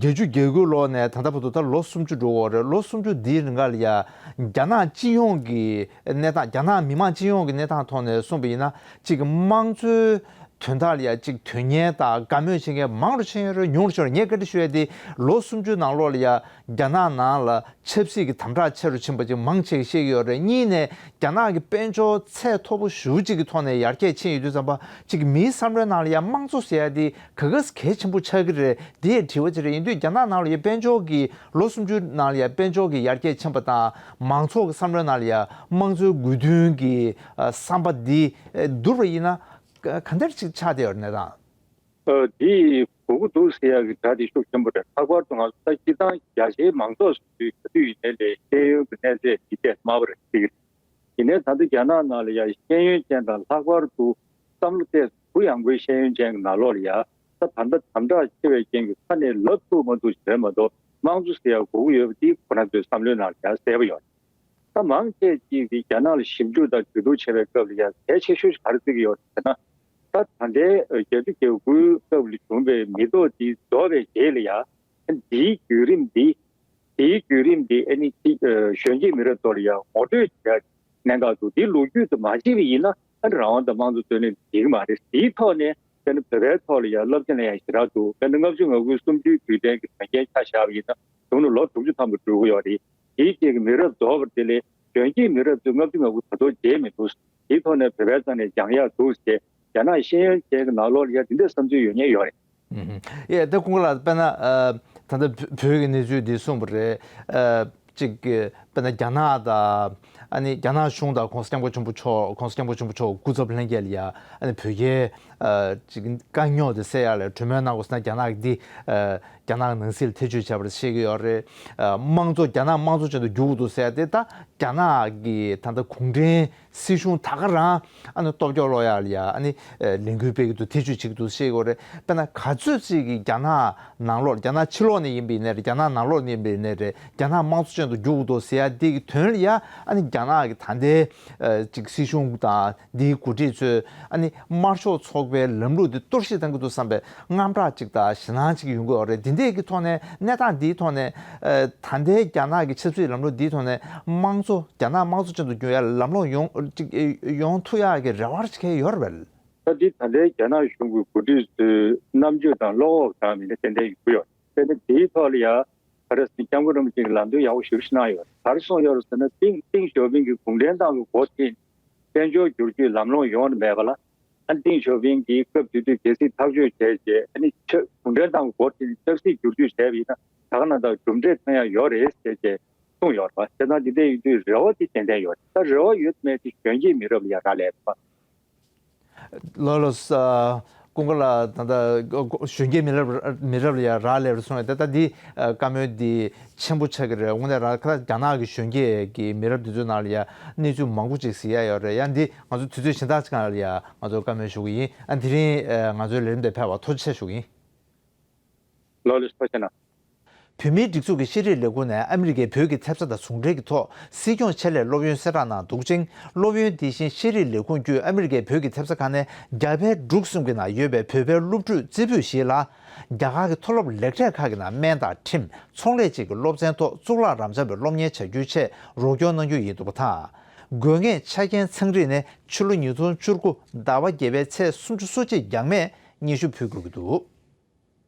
བརྒྱད་ཅུ་གྱ་དགུ་ལོ་ནས་ད་ལྟ་བར་དུ་ད་ལོ་སུམ་ཅུ་འགྲོ་གི་ཡོད་རེད། ལོ་སུམ་ཅུ་འདིའི་རིང་ག་ལ་ཡ་རྒྱ་ནག་སྤྱི་ཡོངས་ཀྱི་གནས་སྟངས། རྒྱ་ནག་མི་མང་སྤྱི་ཡོངས་ཀྱི་གནས་སྟངས་ཐོག་ནས་གསུངས་པ་ཡིན་ན། གཅིག་དམངས་གཙོའི་དོན་དག་ལ་ཡ་གཅིག་དོན་གཉེར་དང་དགའ་མོས་བྱེད་མཁན་མང་རུ་ཕྱིན་ཡོད་རེད། ཉུང་རུ་ཕྱིན་ཡོད་རེད། ངས་བཀའ་འདྲི་ཞུ་ཡ་དེ་ལོ་སུམ་ཅུའི་ནང་ལོགས་ལ་ཡ་རྒྱ་ནག་ནང་ལ་ཆབ་སྲིད་ཀྱི་དམ་དྲག་ཆེ་རུ་ཕྱིན་པ་ཅིག་མང་ཆེ་གིས་བཤད་ཀྱི་ཡོད་རེད། གཉིས་ནས་རྒྱ་ནག་གི་དཔལ་འབྱོར་ཚད་མཐོ་པོ་ཞེ་པོ་ཅིག་གི་ཐོག་ནས་ཡར་རྒྱས་ཕྱིན་ཡོད་དུས་ཙམ་པ་ཅིག་མིའི་བསམ་བློའི་ནང་ལ་ཡ་དམངས་གཙོ་ཟེར་ཡ་དེ་ག་ག་གལ་ཆེན་པོ་ཆགས་ཀྱི་རེད། དེ་ཡ་དྲི་བ་ཅིག་རེད། ཡིན་དུས་རྒྱ་ནག་ནང་ལ་ཡ་དཔལ་འབྱོར་གྱི་ལོ་སུམ་ཅུའི་ནང་ལ་ཡ་དཔལ་འབྱོར་གྱི་ཡར་རྒྱས་ཕྱིན་པ་དང་མང་ཚོགས་ཀྱི་བསམ་བློའི་ནང་ལ་ཡ་དམངས་གཙོའི་དགོས་འདུན་གྱི་ཨ་བསམ་པ་འདི་ཨ་བསྡུར་བ་ཡིན་ན། ག་ག་འདྲ་ཞིག་ཆགས་བསྡད་ཡོད་རེད་གནས་སྟངས། ཨ་འདི་དགོས་ཀྱི་འདུག་ཟེར་ཡག་གི་སྒྲ་དེ་ཤུགས་ཆེན་པོ་རེད། ལྷག་པར་དུ་ང་ཚོ་ད་སྤྱིར་བཏང་རྒྱ་ཆེའི་མང་ཚོགས་སུ་ག་དུས་ཡིན་ནའི་ལས་ཤེས་ཡོན་གྱི་གནས་ཚད་འདི་ཏོག་ཙམ་དམའ་བ་རེད་ཟེར་གྱི་རེད། ཡིན་ནའི་ད་ལྟ་རྒྱ་ནག་ནང་ལ་ཡ་ཤེས་ཡོན་ཅན་དང་ལྷག་པར་དུ་བསམ་བློ་ཏོག་ཙམ་གུ་ཡངས་པོའི་ཤེས་ཡོན་ཅན་གྱི་ནང་ལོགས་ལ་ཡ་ད་ད་ལྟ་དམ་དྲག་ཆེ་བའི་རྐྱེན་གྱིས་ཁ་ནས་ལབ་ཐུབ་མ་ཐུབ་ཞིག་རེད་མ་གཏོགས་དམངས་གཙོ་ཟེར་ཡག་དགོས་ཀྱི་ཡོད་པ་འདི་ཁོ་རང་ཚོའི་བསམ་བློའི་ནང་ལ་ཡ་གསལ་པོ་ཡོད་རེད། ད་མང་ཆེ་ཅིག་གིས་རྒྱ་ནག་ལ་ཞིབ་འཇུག་དང་གྲོས་བསྡུར་བྱེད་པའི་སྐབས་ལ་ཡང་གལ་ཆེ་ཤོས་ཤིག་ག་རེ་བརྩི་གི་ཡོད་ཟེར་ན། ད་ད་ལྟའི་བརྒྱད་ཅུ་གྱ་དགུའི་སྐབས་ལ་བྱུང་བའི་མི་ཐོག་འདི་རྫོགས་པའི་རྗེས་ལ་ཡང་འདིའི་བརྒྱུད་རིམ་འདི། འདིའི་བརྒྱུད་རིམ་འདི་ཨ་ནི་གཅིག་གཞོན་སྐྱེས་མི་རབས་ཚོ་ལ་ཡང་ངོ་སྤྲོད་བྱེད་ཡ་གནད་འགག་འདུག་འདི་ལོ་རྒྱུས་དེ་མ་བྱས་པ་ཡིན་ན་ཨ་ནི་རང་དབང་དང་དམངས་གཙོ་རྩོད་ལེན་འགྲིག་གི་མ་རེད། འདིའི་ཐོག་ནས་ཨ་ནི་བོད་པའི་ཐོག་ལ་ཡང་བསླབ་བྱ་ལེན་ཡ་ཞེ་དྲག་འདུག་ཨ་ནི་ལྔ་བཅུ་ང་དགུའི་གསུམ་བཅུའི་དུས་དྲན་གྱི་དོན་རྐྱེན་ཆ་བཞག་པ་ཡིན་ན་བྱུང་ནས་ལོ་དྲུག་ཅུ་ཐམ་པ་འགྲོ་གི་ཡོད་རེད། དེའི་རྗེས་ཀྱི་མི་རབས་རྫོགས་པ་དེ་ལས་གཞོན་སྐྱེས་མི་རབས་ཚོས་ལྔ་བཅུ་ང་དགུ་ད་དུང་བརྗེད་མི་འདུག་དེའི་ཐོག་ནས་བོད་པའི་རྩ་ནས་སྦྱང་ཡག་འདུག་ཟེར་རྒྱ་ནག་ཤེས་ཡོན་ཅན་གྱི་ནང་ལོགས་ལ་ཡ་དེ་འདྲའི་བསམ་ཚུལ་ཡོད་མཁན་ཡོད་རེད། ཨུ་ཧུ། ཡ་ད་ཀུན་དགའ་ལགས་དཔེར་ན་ཨ་ད་ལྟ་བོད་བོད་ཀྱི་གནས་ཚུལ་འདི་གསུངས་པ་རེད། ཨ་གཅིག་གི་དཔེར་ན་རྒྱ་ནག་དང་ཨ་ནི་རྒྱ་ནག་གཞུང་དང་༸གོང་ས་༸སྐྱབས་མགོན་ཆེན་པོ་མཆོག་༸གོང་ས་༸སྐྱབས་མགོན་ཆེན་པོ་མཆོག་སྐུ་ཚབ་ལྷན་རྒྱས་ལ་ཡ་ཨ་ནི་བོད་རྒྱའི་ ཨ་ཅིག་དཀའ་རྙོག་དེ་སེལ་ཡག་ལ་གྲོས་མོལ་གནང་དགོས་ཟེར་ན། རྒྱ་ནག་གིས་འདི་ཨ་རྒྱ་ནག་ནང་སྲིད་ལ་ཐེ་བྱུས་བྱས་པ་རེད་བཤད་ཀྱི་ཡོད་རེད། ཨ་དམངས་གཙོ་རྒྱ་ནག་དམངས་གཙོ་ཅན་དུ་འགྱུར་དགོས་འདུག་ཟེར་ཡག་དེ་ད་རྒྱ་ནག་གི་ད་ལྟ་གུང་ཁྲན་སྲིད་གཞུང་ད་ག་རང་ཨ་ནི་སྟོབས་སྐྱོ་སློག་ཡག་ལ་ཡ་ཨ་ནི་ལས་འགུལ་སྤེལ་གྱི་འདུག་ཐེ་བྱུས་བྱེད་ཀྱི་འདུག་བཤད་ཀྱི་ཡོད་རེད། དཔེར་ན་ག་ཚོད་ཅིག་གིས་རྒྱ་ནག་ནང་ལོགས་རྒྱ་ནག་ཕྱི་ལོགས་ནས་ཡིན་པ་ཡིན་ནའི་རེད། རྒྱ་ནག་ནང་ལོགས་ནས་ཡིན་པ་ཡིན་ནའི་རེད། རྒྱ་ནག་དམངས་གཙོ་ཅན་དུ་འགྱུར་དགོས་འདུག་ཟེར་ཡག་དེ་གི་དོན་ལ་ཡ་ཨ་ནི་རྒྱ་ནག་གི་ད་ལྟའི་ཨ་ཅིག་སྲིད་གཞུང་དང་འདིའི་འགོ་ཁྲིད་ཚོས་ཨ་ནི་དམར་ཤོག་ཚོགས་པའི་ལམ་ལུགས་འདི་གཏོར་བཤིག་བཏང་གི་འདུག་བསམ་པའི་དངངས་སྐྲག་ཅིག་དང་ཞེད་སྣང་ཅིག་ཡོང་གི་ཡོད་རེད། འདི་འདྲས་ཀྱི་ཐོག་ནས་གནས་སྟངས་འདིའི་ཐོག་ནས་ཨ་ད་ལྟའི་རྒྱ་ནག་གི་ཆབ་སྲིད་ལམ་ལུགས་འདིའི་ཐོག་ནས་དམངས་གཙོ་རྒྱ་ནག་དམངས་གཙོ་ཅན་དུ་འགྱུར་ཡག་ལམ་ལྷོང་ཡོང་ཅིག་ཡོང་ཐུབ་ཡག་གི་རེ་བ་ཅིག་ཡོད་རེད་པས། ད་འདི་ད་ལྟའི་རྒྱ་ནག་གཞུང་གི་འགོ་ཁྲིད་ཚོའི་རྣམ་དཔྱོད་དང་བློ་ཁོག་གང་མིན་ན་ཏན་ཏན་ཡོད་ཀྱི་ཡོད། དེ་ནི་དེའི་ཐོག་ལ་ཡང་ག་རེ་ཟེར་སྐྱབས་མགོན་རིན་པོ་ཆེ་གིས་ལམ་སྟོན་ཡག་པོ་ཞེ་པོ་ཞིག་གནང་ཡོད། ག་རེ་གསུངས་ཡོད་རེད་ཟེར་ན། ཏིང་ཏིང་ཞའོ་ཕིང་གིས་གུང་ཁྲན་ཏང་གི་འགོ་ཁྲིད་དཔལ་འབྱོར་བསྒྱུར་བཅོས་ལམ་ལྷོང་ཡོང་མེད་པ་ལ། ཨ་ཏིང་ཞའོ་ཕིང་གིས་སྐབས་དེ་དུས་གལ་སྲིད་ཐག་གཅོད་བྱས་རྗེས་ཨ་ནི་ཆབ་གུང་ཁྲན་ཏང་གི་འགོ་ཁྲིད་ནས་ཆབ་སྲིད་བསྒྱུར་བཅོས་བྱས་པ་ཡིན་ན་ད་ག་ནང་ལྟར་གྲུབ་འབྲས་ཐོན་ཡག་ཡོད་རེད་ཟེར་བྱས་གསུངས་ཡོད་རེད་པ། བྱས་ཙང་འདི་འདྲ་ཡིན་དུས་རེ་བ་དེ་ཏན་ཏན་ཡོད་རེད། ད་རེ་བ་ཡོད་མེད་དེ་གཞོན་སྐྱེས་མི་རབས་ལ་ཡང་རག་ལས་རེད་པ། ལགས་ལགས་སོ། ཀུན་དགའ་ལགས། ད་ལྟ་གཞོན་སྐྱེས་མི་རབས་མི་རབས་ལ་ཡང་རག་ལས་པ་རེད་གསུངས་ཡོད། ད་ལྟ་འདི་བཀའ་མོལ་འདི་ཆེན་པོ་ཆགས་ཀྱི་རེད། དངོས་གནས་རང་ཁ་རྒྱ་ནག་གི་གཞོན་སྐྱེས་ཀྱི་མི་རབས་འདི་ཚོའི་ནང་ལ་ཡང་གནས་ཚུལ་མང་པོ་ཅིག་གཟིགས་ཡག་ཡོད་རེད། ཡང་འདི་ང་ཚོ་དུས་ཚོད་གཞན་དག་ཅིག་སྒང་ལ་ཡང་ང་ཚོ་བཀའ་མོལ་ཞུ་གི་ཡིན། ཨ་དེ་རིང་ང་ཚོའི་ལས་རིམ་དེ་ཕེབས་པར་ཐུགས་རྗེ་ཆེ་ཞུ་གི་ཡིན། ལགས་ལགས་སོ། ཐུགས་རྗེ་གནང་། བོད་མིའི་སྒྲིག་འཛུགས་ཀྱི་ཤེས་རིག་ལས་ཁུངས་ནས་ཨ་མི་རི་ཀའི་བོད་ཀྱི་ཐེབས་རྩ་དང་ཟུང་འབྲེལ་གྱི་ཐོག་སྲིད་སྐྱོང་ཆེད་ལས་སློབ་ཡོན་གསལ་བསྒྲགས་གནང་འདུག་ཅིང་། སློབ་ཡོན་དེ་བཞིན་ཤེས་རིག་ལས་ཁུངས་བརྒྱུད་ཨ་མི་རི་ཀའི་བོད་ཀྱི་ཐེབས་རྩ་ཁག་ནས་རྒྱ་བལ་འབྲུག་གསུམ་གྱི་ནང་ཡོད་པའི་བོད་པའི་སློབ་ཕྲུག་རྩེ་ཕུད་བཞི་ལ་རྒྱ་གར་གྱི་མཐོ་སློབ་ལེགས་གྲས་ཁག་གི་ནང་སྨན་དང་ཁྲིམས། ཚོང་ལས་བཅས་ཀྱི་སློབ་ཚན་ཐོག་གཙུག་ལག་རབ་འབྱམས་པའི་སློབ་གཉེར་བྱ་རྒྱུའི་ཆེད་རོགས་སྐྱོར་གནང་རྒྱུ་ཡིན་འདུག་པ་དང་། དགོས་ངེས་ཆ་རྐྱེན་ཚང་རིགས་ནི་ཕྱི་ལོ་ཉིས་སྟོང་བཅུ་དགུ་ཟླ་བ་བརྒྱད་པའི་ཚེས་སུམ་ཅུ་སོ་གཅིག་འགྱངས་མེད་སྙན་ཞུ་ཕུལ་དགོས་ཀྱི་འདུག་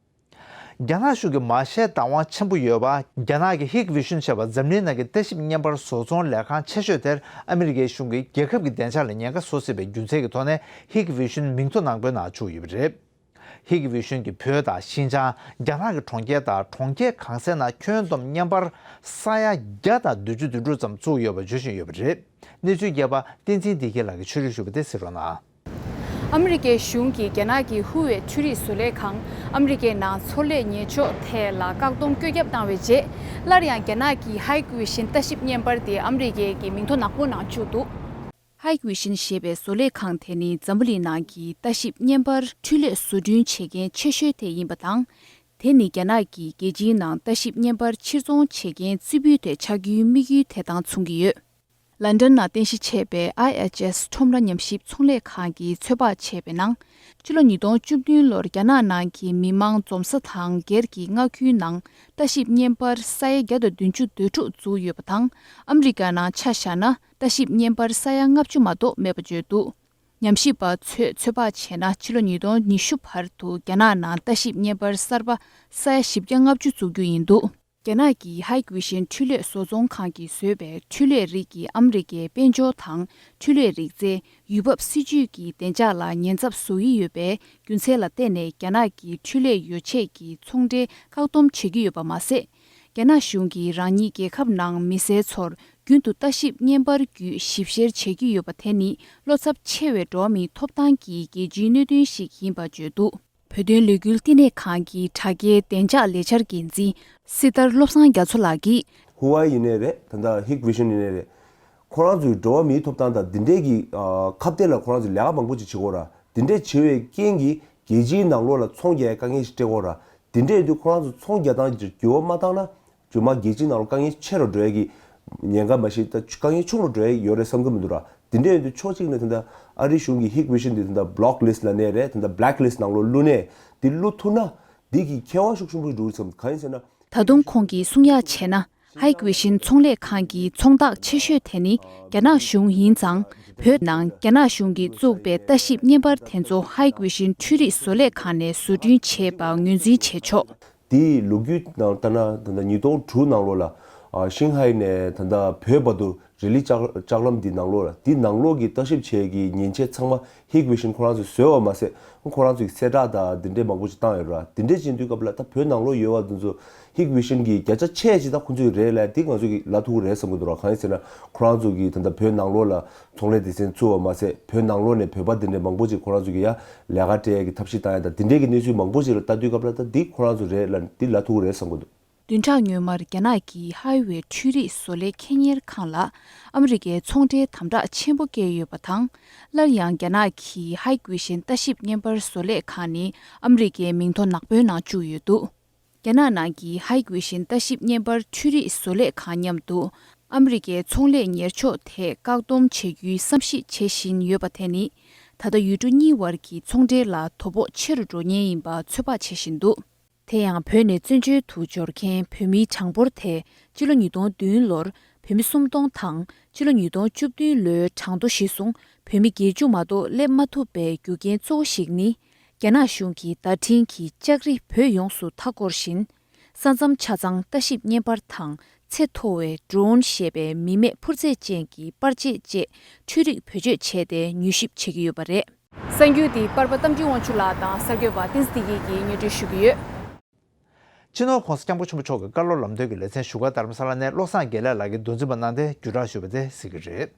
རྒྱ་ནག་གཞུང་གི་མ་ཤའི་བདག་དབང་ཆེན་པོ་ཡོད་པ། རྒྱ་ནག་གི་ཧིག་ཝི་ཤུན་ཞེས་པ་འཛམ་གླིང་ནང་གི་ལྟ་ཞིབ་བརྙན་པར་བཟོ་ཚོང་ལས་ཁང་ཆེ་ཤོས་དེར་ཨ་མི་རི་ཀའི་གཞུང་གིས་རྒྱལ་ཁབ་ཀྱི་བདེ་འཇགས་ལ་ཉེན་ཁ་བཟོ་སྲིད་པའི་རྒྱུ་མཚན་གྱི་ཐོག་ནས་ཧིག་ཝི་ཤུན་མིང་ཐོ་ནག་པོའི་ནང་བཅུག་ཡོད་པ་རེད། ཧིག་ཝི་ཤུན་གྱིས་བོད་དང་ཤིན་ཅང་། རྒྱ་ནག་གི་གྲོང་ཁྱེར་དང་གྲོང་ཁྱེར་གང་སའི་ནང་ཁྱོན་བསྡོམས་བརྙན་པར་ས་ཡ་བརྒྱ་དང་བདུན་ཅུ་དོན་དྲུག་ཙམ་བཙུགས་ཡོད་པ་བརྗོད་བཞིན་ཡོད་པ་རེད། གནས་ཚུལ་རྒྱས་པ་བསྟན་འཛིན་བདེ་སྐྱིད་ལགས་ཀྱིས་ཕྱོགས་སྒྲིག་ཞུས་པ་དེ་གཟིགས་རོགས་གནང་། ཨ་མི་རི་ཀའི་གཞུང་གིས་རྒྱ་ནག་གི་ཧུ་ཝེ་འཕྲུལ་རིག་བཟོ་ལས་ཁང་ཨ་མི་རི་ཀའི་ནང་ཚོང་ལས་ཉེར་གཅོག་ཐད་ལ་བཀག་སྡོམ་བཀོད་ཁྱབ་བཏང་བའི་རྗེས། སླར་ཡང་རྒྱ་ནག་གི་ཧིག་ཝི་ཤུན་ལྟ་ཞིབ་བརྙན་པར་དེ་ཨ་མི་རི་ཀའི་གི་མིང་ཐོ་ནག་པོ་ནང་བཅུག་འདུག་ཧིག་ཝི་ཤུན་ཞེས་པའི་བཟོ་ལས་ཁང་དེ་ནི་འཛམ་བུ་གླིང་ནང་གི་ལྟ་ཞིབ་བརྙན་པར་འཕྲུལ་ལས་བཟོ་སྐྲུན་བྱེད་མཁན་ཆེ་ཤོས་དེ་ཡིན་པ་དང་། དེ་ནི་རྒྱ་ནག་གིས་རྒྱལ་སྤྱིའི་ནང་ལྟ་ཞིབ་བརྙན་པར་ཕྱིར་ཚོང་བྱེད་མཁན་རྩེ་ཕུད་དེ་ཆགས་རྒྱུའི་དམིགས་ཡུལ་དེ་དང་མཚུངས་ཀྱི་ཡོད། ལན་ཌན་ནང་རྟེན་གཞི་བྱས་པའི་ཨའི་ཨེཆ་ཨེས་ཁྲོམ་ར་ཉམས་ཞིབ་ཚོང་ལས་ཁང་གིས་ཚོད་དཔག་བྱས་པའི་ནང་། ཕྱི་ལོ་ཉིས་སྟོང་བཅུ་བདུན་ལོར་རྒྱ་ནག་ནང་གི་མི་མང་འཛོམས་ས་དང་སྒེར་གྱི་མངའ་ཁུལ་ནང་ལྟ་ཞིབ་བརྙན་པར་ས་ཡ་བརྒྱ་དང་བདུན་ཅུ་དོན་དྲུག་བཙུགས་ཡོད་པ་དང་། ཨ་མི་རི་ཀ་ནང་ཆ་བཞག་ན་ལྟ་ཞིབ་བརྙན་པར་ས་ཡ་ལྔ་བཅུ་མ་གཏོགས་མེད་པ་བརྗོད་འདུག་ཉམས་ཞིབ་པ་ཚོས་ཚོད་དཔག་བྱས་ན། ཕྱི་ལོ་ཉིས་སྟོང་ཉི་ཤུ་བར་དུ་རྒྱ་ནག་ནང་ལྟ་ཞིབ་བརྙན་པར་གསར་པ་ས་ཡ་བཞི་བརྒྱ་ལྔ་བཅུ་བཙུགས་རྒྱུ་ཡིན་འདུག་རྒྱ་ནག་གི་ཧིག་ཝི་ཤུན་འཕྲུལ་ལས་བཟོ་ཚོང་ཁང་གིས་བཟོས་པའི་འཕྲུལ་ལས་རིགས་ཀྱིས་ཨ་མི་རི་ཀའི་དཔལ་འབྱོར་དང་འཕྲུལ་ལས་རིག་རྩལ། ཡུལ་བབ་སྲིད་ཇུས་ཀྱི་བདེ་འཇགས་ལ་ཉེན་ཚབས་བཟོ་ཡི་ཡོད་པའི་རྒྱུ་མཚན་ལ་བརྟེན་ནས། རྒྱ་ནག་གིས་འཕྲུལ་ལས་ཡོ་ཆས་ཀྱི་ཚོང་འབྲེལ་བཀག་སྡོམ་བྱེད་ཀྱི་ཡོད་པ་མ་ཟད། རྒྱ་ནག་གཞུང་གིས་རང་ཉིད་རྒྱལ་ཁབ་ནང་མི་སེར་ཚོར་རྒྱུན་དུ་ལྟ་ཞིབ་བརྙན་པར་བརྒྱུད་ཞིབ་བཤེར་བྱེད་ཀྱི་ཡོད་པ་དེ་ནི་བློ་འཚབ་ཆེ་བའི་འགྲོ་བ་མིའི་ཐོབ་ཐང་གི་རྒྱལ་སྤྱིའི་གནད་དོན་ཞིག་ཡིན་པ་བརྗོད་འདུག་བོད་དོན་ལས་འགུལ་བསྟི་གནས་ཁང་གི་དྲ་རྒྱའི་བདེ་འཇགས་ལས་འཆར་འགན་འཛིན་སྲི་ཐར་བློ་བཟང་རྒྱ་མཚོ་ལགས་ཀྱིས། ཧུ་ཝའེ་ཡིན་ནའི་རེད། ད་ལྟ་ཧིག་ཝི་ཤུན་ཡིན་ནའི་རེད། ཁོ་རང་ཚོའི་འགྲོ་བ་མིའི་ཐོབ་ཐང་དང་འདི་འདྲའི་གི་ཨ་ཁ་གཏད་ལ་ཁོ་རང་ཚོས་ལས་ཀ་མང་པོ་ཅིག་བྱེད་ཀྱི་ཡོད་ར། འདི་འདྲའི་བྱེད་པའི་རྐྱེན་གྱིས་རྒྱལ་སྤྱིའི་ནང་ལོགས་ལ་ཚོང་རྒྱག་ཡའི་དཀའ་ངལ་ཞིག་སྤྲད་ཀྱི་ཡོད་ར། འདི་འདྲའི་དུས་ཁོ་རང་ཚོ་ཚོང་རྒྱག་སྟངས་ཀྱི་འགྱུར་བ་མ་བཏང་ན། རྗེས་མ་རྒྱལ་སྤྱིའི་ནང་ལ་དཀའ་ངལ་ཆེ་རུ་འགྲོ་ཡ་གི་ཉེན་ཁ། མ་གཞི་ད་དཀའ་ངལ་ཆུང་རུ་འགྲོ་ཡ་ཡོད་རེད་བསམ་གྱི་མི་འདུག་ར། དེ་འདྲ་ཡིན་དུས་ཕྱོགས་གཅིག་ནས་ད་ལྟ་ཨ་རིའི་གཞུང་གིས་ཧིག་ཝི་ཤུན་འདི་ད་ལྟ་བྷི་ལེག་ལི་སི་ལབ་ནའི་རེད། ད་ལྟ་བྷི་ལེག་ལི་སི་ནང་ལོགས་བླུགས་ནའི་འདི་བླུགས་ཐུབ་ན་འདི་གི་ཁེ་དབང་ཤུགས་ཆེན་པོ་འགྲོ་གི་བསམ། གང་ཡིན་ཟེར་ན། ད་དུང་ཁོང་གིས་གསུང་ཡག་བྱས་ན། ཧིག་ཝི་ཤུན་ཚོང་ལས་ཁང་གི་ཚོང་རྟགས་ཆེ་ཤོས་དེ་ནི་རྒྱ་ནག་གཞུང་ཡིན་ཙང་། བོད་ནང་རྒྱ་ནག་གཞུང་གིས་བཙུགས་པའི་ལྟ་ཞིབ་བརྙན་པར་དེ་ཚོ་ཧིག་ཝི་ཤུན་འཕྲུལ་རིག་བཟོ་ལས་ཁང་ནས་བཟོ་སྐྲུན་བྱས་པ་ངོས་འཛིན་བྱས་ཆོག་དེའི་ལོ་རྒྱུས་ནང་ལྟར་ན། ད་ལྟ་ཉིས་སྟོང་དྲུག་ནང་ལོགས་ལ་ ཨ། ཤིང་ཧའེ་ནས་ད་ལྟ་བོད་བར་དུ་རི་ལི་ལྕགས་ལྕགས་ལམ་འདི་ནང་ལོགས་ལ། འདི་ནང་ལོགས་ཀྱི་ལྟ་ཞིབ་བྱེད་ཀྱི་མཉེན་ཆས་ཚང་མ་Hikvision ཁོ་རང་ཚོས་བཟོས་པ་མ་ཟད། ཁོ་རང་ཚོས་གསལ་བསྒྲགས་དང་འདི་འདྲའི་མང་པོ་ཞིག་བཏང་ཡོད་ར། འདི་འདྲའི་བྱེད་དུས་སྐབས་ལ་ད་བོད་ནང་ལོགས་ཡོད་པ་འདི་ཚོ་Hikvision གི་བརྒྱ་ཆ་ཕྱེད་ཅིག་ད་ཁོ་ཚོས་རེད་ལབ། འདི་ང་ཚོ་གི་ལབ་ཐུབ་ཀྱི་རེད་བསམ་གྱི་འདུག་ར། གང་ཡིན་ཟེར་ན་ཁོ་རང་ཚོ་གིས་ད་ལྟ་བོད་ནང་ལོགས་ལ་ཚོང་ལས་སྡེ་ཚན་བཙུགས་པ་མ་ཟད། བོད་ནང་ལོགས་ནས་བོད་པ་འདི་འདྲའི་མང་པོ་ཅིག་ཁོ་རང་ཚོ་གི་ཡ་ལས་ཀ་སྤྲད་ཀྱི་ཐབས་ཤེས་བཏང་ཡ་དང་འདི་འདྲའི་གི་གནས་ཚུལ་མང་པོ་ཅིག་ལ་ལྟ་དུས་སྐབས་ལ་ད་འདི་ཁོ་རང་ཚོ་རེད་ལབ། འདི་ལབ་ཐུབ་ཀྱི་རེད་བསམ་གྱི་འདུག་བདུན་ཕྲག་སྔོན་མར་རྒྱ་ནག་གི་ཧའེ་ཝེ་འཕྲུལ་རིག་བཟོ་ལས་ཁེ་གཉེར་ཁང་ལ་ཨ་མི་རི་ཀའི་ཚོང་འབྲེལ་དམ་དྲག་ཆེན་པོ་བཀལ་ཡོད་པ་དང་། སླར་ཡང་རྒྱ་ནག་གི་Hikvision ལྟ་ཞིབ་བརྙན་པར་བཟོ་ལས་ཁང་ནི་ཨ་མི་རི་ཀའི་མིང་ཐོ་ནག་པོའི་ནང་བཅུག་ཡོད་འདུག་རྒྱ་ནག་ནང་གི་Hikvision ལྟ་ཞིབ་བརྙན་པར་འཕྲུལ་རིག་བཟོ་ལས་ཁང་མཉམ་དུ་ཨ་མི་རི་ཀའི་ཚོང་ལས་ཉེར་ཕྱོགས་ཐད་བཀག་སྡོམ་བྱེད་རྒྱུའི་བསམ་གཞིག་བྱེད་བཞིན་ཡོད་པ་དེ་ནི། ད་ལྟ་ཡུལ་གྲུ་གཉིས་བར་གྱི་ཚོང་འབྲེལ་ལ་དོ་ཕོག་ཆེ་རུ་འགྲོ་ཉེན་ཡིན་པ་ཚོད་དཔག་བྱེད་བཞིན་འདུག་དེ་ཡང་བོད་ནས་བཙན་བྱོལ་དུ་འབྱོར་མཁན་བོད་མིའི་གྲངས་འབོར་དེ་སྤྱི་ལོ་ཉིས་སྟོང་བདུན་ལོར་བོད་མི་སུམ་སྟོང་དང་། སྤྱི་ལོ་ཉིས་སྟོང་བཅུ་བདུན་ལོའི་གྲངས་ཐོ་གཞིར་བཟུང་བོད་མི་བརྒྱད་ཅུ་མ་གཏོགས་སླེབས་མ་ཐུབ་པའི་རྒྱུ་རྐྱེན་གཙོ་བོ་ཞིག་ནི། རྒྱ་ནག་གཞུང་གི་བརྡ་འཕྲིན་གྱི་ལྕགས་རི་བོད་ཡོངས་སུ་མཐའ་བསྐོར་བཞིན། ས་མཚམས་ཆ་ཚང་ལྟ་ཞིབ་བརྙན་པར་དང་ཚད་མཐོ་བའི་Drone་ཞེས་པའི་མི་མེད་འཕུར་རྫས་ཅན་གྱི་པར་ཆས་བཅས་འཕྲུལ་རིག་བེད་སྤྱོད་བྱས་ཏེ་མྱུལ་ཞིབ་བྱེད་ཀྱི་ཡོད་པ་རེད། གསར་འགྱུར་འདི་པར་པ་རྟ་མགྲིན་དབང་ཕྱུག་ལགས་དང་གསར་འགོད་པ་བསྟན་འཛིན་བདེ་སྐྱིད་ཀྱིས་སྙན་སྒྲོན་ཞུ་གི་ཡོད། སྤྱི་ནོར་༸གོང་ས་༸སྐྱབས་མགོན་ཆེན་པོ་མཆོག་གི་བཀའ་སློབ་ལམ་སྟོན་གྱི་ལེ་ཚན་བཞུགས་སྒར་རྡ་རམ་ས་ལ་ནས་བློ་བཟང་དགེ་ལེགས་ལགས་ཀྱིས་མདོ་འཛིན་པ་གནང་སྟེ་བརྒྱུད་བསྒྲགས་ཞུས་པ་དེ་གཟིགས་ཀྱི་རེད།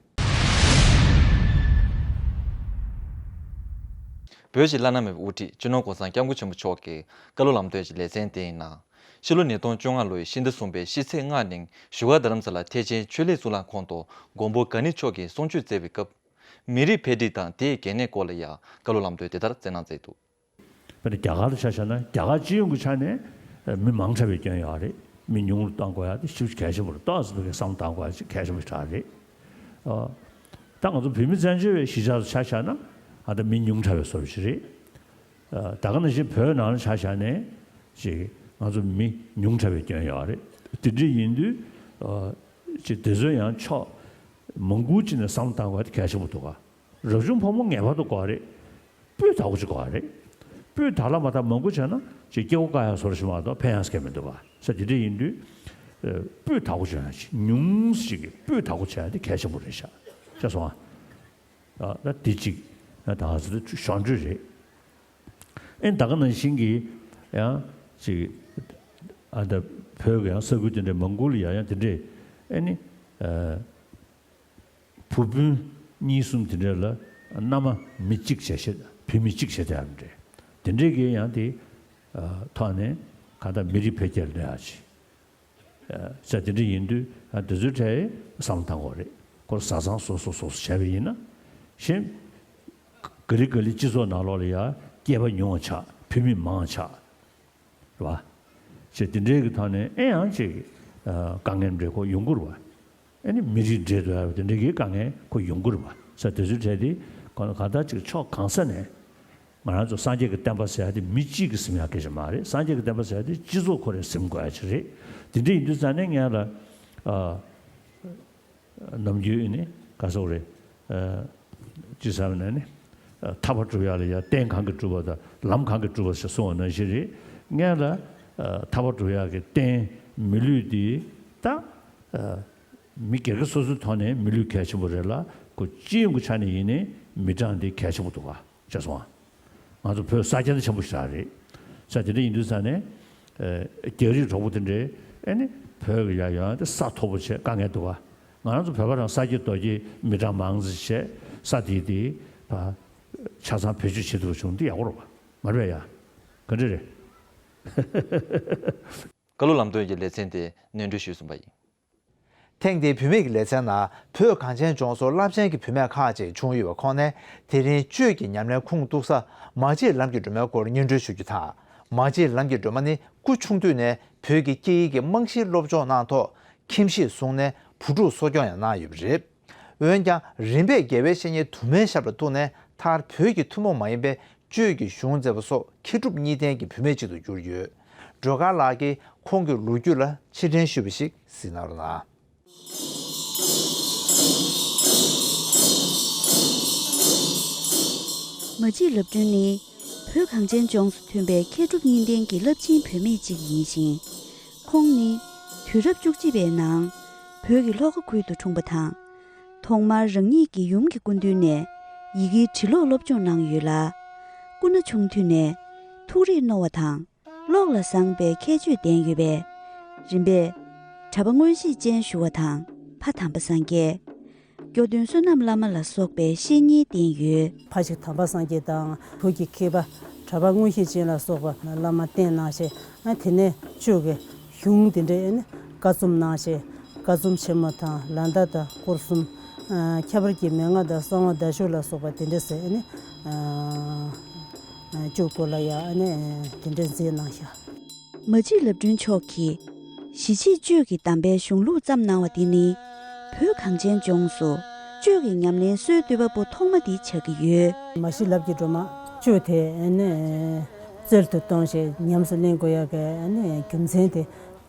བོད་ཀྱི་བླ་ན་མེད་པའི་དབུ་ཁྲིད་སྤྱི་ནོར་༸གོང་ས་༸སྐྱབས་མགོན་ཆེན་པོ་མཆོག་གི་བཀའ་སློབ་ལམ་སྟོན་གྱི་ལེ་ཚན་དེའི་ནང་། ཕྱི་ལོ་ཉིས་སྟོང་བཅོ་ལྔ་ལོའི་ཕྱི་ཟླ་གསུམ་པའི་ཕྱི་ཚེས་ལྔ་ཉིན་བཞུགས་སྒར་རྡ་རམ་ས་ལ་ཐེག་ཆེན་ཆོས་གླིང་གཙུག་ལག་ཁང་དུ་མགོན་པོ་ག་ནི་མཆོག་གི་གསུང་ཆོས་སྩལ་བའི་སྐབས། མི་རིགས་འཕེལ་འགྲིབ་དང་དེའི་གལ་གནད་སྐོར་ལ་ཡང་བཀའ་སློབ་ལམ་སྟོན་དེ་ལྟར་སྩལ་གནང་མཛད་འདུག་དཔེར་ན་རྒྱ་གར་ལ་ཆ་བཞག་ན། རྒྱ་གར་སྤྱི་ཡོངས་ཀྱི་ཆ་ནས་མི་མང་དྲགས་པའི་སྐྱོན་ཡོད་རེད། མི་ཉུང་རུ་གཏང་དགོས་ཡ་དེ་ཞེ་པོ་གལ་ཆེན་པོ་རེད། ཏོག་ཙམ་གྱི་བསམ་བློ་གཏང་དགོས་ཡ་ཅིག་གལ་ཆེན་པོ་ཞིག་རེད། ཨ། ད་ང་ཚོ་བོད་མི་བཙན་བྱོལ་བའི་གཞིས་ཆགས་སུ་ཆ་བཞག་ན། ཨ། ད་མི་ཉུང་དྲགས་པའི་བཟོ་འདྲ་ཞིག་རེད། ཨ། ད་ག་ནང་བཞིན་བོད་ནང་ལ་ཆ་བཞག་ནས་ཅིག་ང་ཚོ་མི་ཉུང་དྲགས་པའི་སྐྱོན་ཡོད་རེད། དེ་འདྲ་ཡིན་དུས། ཨ། ཅིག་དེ་ཚོ་ཡང་ཕྱོགས་མང་པོ་ཅིག་ནས་བསམ་བློ་གཏང་དགོས་ཡ་དེ་གལ་ཆེན་པོ་འདུག་ག་རབ་བྱུང་ཕོ་མོ་ངེས་པར་དུ་དགོས་རེད། སྤུས་དག་པོ་ཅིག་དགོས་རེད། སྤུས་དག་ལ་མ་དག་མང་པོ་བྱས་ན་ཅིག་སྐྱེ་སྒོ་བཀག་ཡག་བཟོ་འདྲ་ཞིག་མ་གཏོགས་ཕན་ཡག་གང་ཡང་མི་འདུག་ག་ས་དེ་འདྲ་ཡིན་དུས། ཨ། སྤུས་དག་པོ་བྱས་ན་ཅིག་ཉུང་ཞིག་གི་སྤུས་དག་པོ་བྱས་ཡ་དེ་གལ་ཆེན་པོ་རེད་ཤག་ཤེས་སོང་ཨ། ཨ། ད་དེ་གཅིག་ད་ང་ཚོ་ཞོར་འཕྲོས་རེད། ཨེ། ད་ག་ནང་བཞིན་གྱི་ཡང་ཅིག་ཨ། ད་བོད་ཀྱི་ཡང་ས་ཁུལ་དེ་འདྲའི་མང་པོ་ལ་ཡང་ཡང་དེ་འདྲའི། ཨེ་ནི། ཨ། བུ་སྤུན་གཉིས་གསུམ་དེ་འདྲ་ལ་མནའ་མ་མི་གཅིག་བྱས་བྱས། བུད་མེད་གཅིག་བྱས་བསྡད་ཡ་རེད། དེ་འདྲའི་གི་ཡང་དེ། ཨ། ཐོག་ནས་གང་ལྟར་མི་རིགས་འཕེལ་རྒྱས་ལ་གནོད་ཡག་ཅིག་ཨ། ས་དེ་འདྲ་ཡིན་དུས། ཨ། དེ་ཚོའི་གྲས་བསམ་བློ་གཏང་དགོས་རེད། ཁོ་བཟའ་ཚང་སོ་སོ་སོ་སོ་བྱས་པ་ཡིན་ན། གཞན་ག་ལེ་ག་ལེ་སྤྱི་ཚོགས་ནང་ལོགས་ལ་ཡ་སྐྱེས་པ་ཉུང་བ་ཆགས། བུད་མེད་མང་བ་ཆགས། རེད་བ། ཅེས་དེ་འདྲའི་གི་ཐོག་ནས་ཨེ་ཡང་ཅིག་ཨ། དཀའ་ངལ་འདྲ་ཁོ་ཡོང་གི་རེད་བ། ཨེ་ནི་མི་རིགས་འདྲེས་འགྲོ་ཡ་དེ་འདྲའི་གི་དཀའ་ངལ་ཁོ་ཡོང་གི་རེད་བ། ས་དེ་ཚོའི་གྲས་དེ་གང་ལྟར་ཅིག་ཕྱོགས་གང་ས་ནས། ང་རང་ཚོ་སངས་རྒྱས་ཀྱི་བསྟན་པ་ཟེར་ཡ་དེ་མི་གཅིག་གིས་ཟིན་ཡ་སྐད་ཆ་མ་རེད། སངས་རྒྱས་ཀྱི་བསྟན་པ་ཟེར་ཡ་དེ་སྤྱི་ཚོགས་ཁོ་རང་ཟིན་དགོས་ཡ་ཅིག་རེད། དེ་འདྲ་ཡིན་དུས་ཙང་ནས་ངས་ལ། ཨ། ནམ་རྒྱུན་ནི་ག་ཟེར་རེད། ཨ། ཅི་ཟེར་ན་ནི། ཨ། ཐར་པ་སྒྲུབ་ཡ་ལ་ཡ་རྟེན་གང་གིས་སྒྲུབ་པ་དང་ལམ་གང་གིས་སྒྲུབ་པ་ཞེས་གསུངས་པ་ནང་བཞིན་རེད། ངས་ལ། ཨ། ཐར་པ་སྒྲུབ་ཡ་གི་རྟེན་མི་ལུས་འདི་ད། ཨ། མི་སྒེར་གྱི་སོ་སོའི་ཐོག་ནས་མི་ལུས་གལ་ཆེན་པོ་རེད་ལ། ཁོ་སྤྱི་ཡོངས་ཀྱི་ཆ་ནས་ཡིན་ནའི་མི་གྲངས་འདི་གལ་ཆེན་པོ་འདུག་ག་ཤེས་སོང་ཨ། ང་ཚོ་བོད་ས་ཁྱོན་ཆེན་པོ་ཞིག་རེད། ས་དེ་འདྲ་ཡིན་དུས་ཙང་ནས། ཨ། རྒྱ་རིགས་གྲོགས་པོ་དེ་འདྲས་ཨེ་ནི་བོད་ཀྱི་ཡ་ཡོང་དེ་ས་མཐོ་པོ་བྱས་དཀའ་ངལ་འདུག་ག་ང་རང་ཚོ་བོད་པ་རང་ས་ཁྱི་རྡོ་ཁྱི་མི་གྲངས་མང་ཙམ་བྱས་ས་དེ་དེ་ཕར་ཆ་ཚང་བེད་སྤྱོད་བྱེད་ཐུབ་པ་བྱུང་འདི་ཡག་པོ་རེད་བ། མ་རེད་ཡ། ག་འདྲ་རེད། བཀའ་སློབ་ལམ་སྟོན་གྱི་ལེ་ཚན་དེ་སྙན་སྒྲོན་ཞུས་ཟིན་པ་ཡིན། ཐེངས་འདིའི་བུད་མེད་ཀྱི་ལེ་ཚན་ནང་བོད་གངས་ཅན་ལྗོངས་སུ་རླབས་ཆེན་གྱི་བུད་མེད་ཁག་ཅིག་བྱུང་ཡོད་པའི་ཁོངས་ནས། དེ་རིང་གཅོད་ཀྱི་ཉམས་ལེན་ཁུངས་གཏུགས་ས་མ་གཅིག་ལམ་གྱི་སྒྲོན་མའི་སྐོར་སྙན་སྒྲོན་ཞུ་རྒྱུ་དང་། མ་གཅིག་ལམ་གྱི་སྒྲོན་མ་ནི་སྐུ་ཆུང་དུས་ནས་བོད་ཀྱི་སྐད་ཡིག་གི་རྨང་གཞིའི་སློབ་སྦྱོང་གནང་ཐོག་ཁྱིམ་གཞིས་བཟུང་ནས་བུ་ཕྲུག་གསོ་སྐྱོང་ཡང་གནང་ཡོད་པ་རེད། འོན་ཀྱང་རིམ་པས་རྒྱལ་བའི་བཤེས་གཉེན་དུ་མའི་ཞབས་ལ་གཏུགས་ནས། མཐར་བོད་ཀྱི་ཐུན་མོང་མ་ཡིན་པའི་གཅོད་ཀྱི་གཞུང་མཛད་པ་སོགས་མཁས་གྲུབ་གཉིས་ལྡན་གྱི་བུད་མེད་ཅིག་ཏུ་གྱུར་ཡོད། སྒྲོལ་དཀར་ལགས་ཀྱིས་ཁོང་གི་ལོ་རྒྱུས་ལ་ཕྱིར་དྲན་ཞུས་པ་ཞིག་གཟིགས་གནང་རོགས་གནང་། མ་གཅིག་ལབ་སྒྲོན་ནི་བོད་གངས་ཅན་ལྗོངས་སུ་ཐོན་པའི་མཁས་གྲུབ་གཉིས་ལྡན་གྱི་རླབས་ཆེན་བུད་མེད་ཅིག་ཡིན་ཞིང་། ཁོང་ནི་ དུས་རབས་བཅུ་གཅིག་པའི་ནང་བོད་ཀྱི་ལྷོ་ཁ་ཁུལ་དུ་འཁྲུངས་པ་དང་། ཐོག་མར་རང་ཉིད་ཀྱི་ཡུམ་གྱི་སྐུ་མདུན་ནས་ཡི་གེའི་འབྲི་ཀློག་སློབ་སྦྱོང་གནང་ཡོད་ལ། སྐུ་ན་ཆུང་དུས་ནས་ཐུགས་རིག་རྣོ་བ་དང་། ཀློག་ལ་བཟང་པའི་ཁྱད་ཆོས་ལྡན་ཡོད་པས། རིམ་པས་གྲྭ་པ་མངོན་ཤེས་ཅན་ཞུ་བ་དང་ཕ་དམ་པ་སངས་རྒྱས། སྐྱོ་སྟོན་བསོད་ནམས་བླ་མ་ལ་སོགས་པའི་བཤེས་གཉེན་བསྟེན་ཡོད། ཕ་གཅིག་དམ་པ་སངས་རྒྱས་དང་བོད་ཀྱི་མཁས་པ་གྲྭ་པ་མངོན་ཤེས་ཅན་ལ་སོགས་པ་བླ་མ་བསྟེན་གནང་ཞེས། ཨ་དེ་ནས་གཅོད་ཀྱི་གཞུང་དེ་འདྲའི་ཨ་ནི་བཀའ་རྩོམ་གནང་ཞེས། བཀའ་རྩོམ་ཆེན་མོ་དང་ལ་མདའ་དང་སྐོར་གསུམ། ཨ་ཁྱད་པར་གྱི་མན་ངག་དང་གསང་བ་བརྡ་ཤོག་ལ་སོགས་པ་དེ་འདྲ་ཟེར་ཨ་ནི་ཨ་གཅོད་སྐོར་ལ་ཡང་ཨ་ནི་དེ་འདྲ་མཛད་གནང་ཤག་མ་གཅིག་ལབ་སྒྲོན་མཆོག་གིས་གཞིས་བྱེས་གཅོད་ཀྱི་གདམས་པའི་གཞུང་ལུགས་བརྩམས་གནང་བ་འདི་ནི། བོད་གངས་ཅན་ལྗོངས་སུ་གཅོད་ཀྱི་ཉམས་ལེན་སྲོལ་བཏོད་པ་པོ་ཐོག་མ་འདི་ཆགས་ཀྱི་ཡོད། མ་གཞི་ལབ་ཀྱི་སྒྲོལ་མ་གཅོད་དེ་ཨ་ནི་རྩལ་དུ་གཏོང་ཞེས་ཉམས་སུ་ལེན་དགོས་ཡག་གི་ཨ་ནི་རྒྱུ་མཚན་དེ་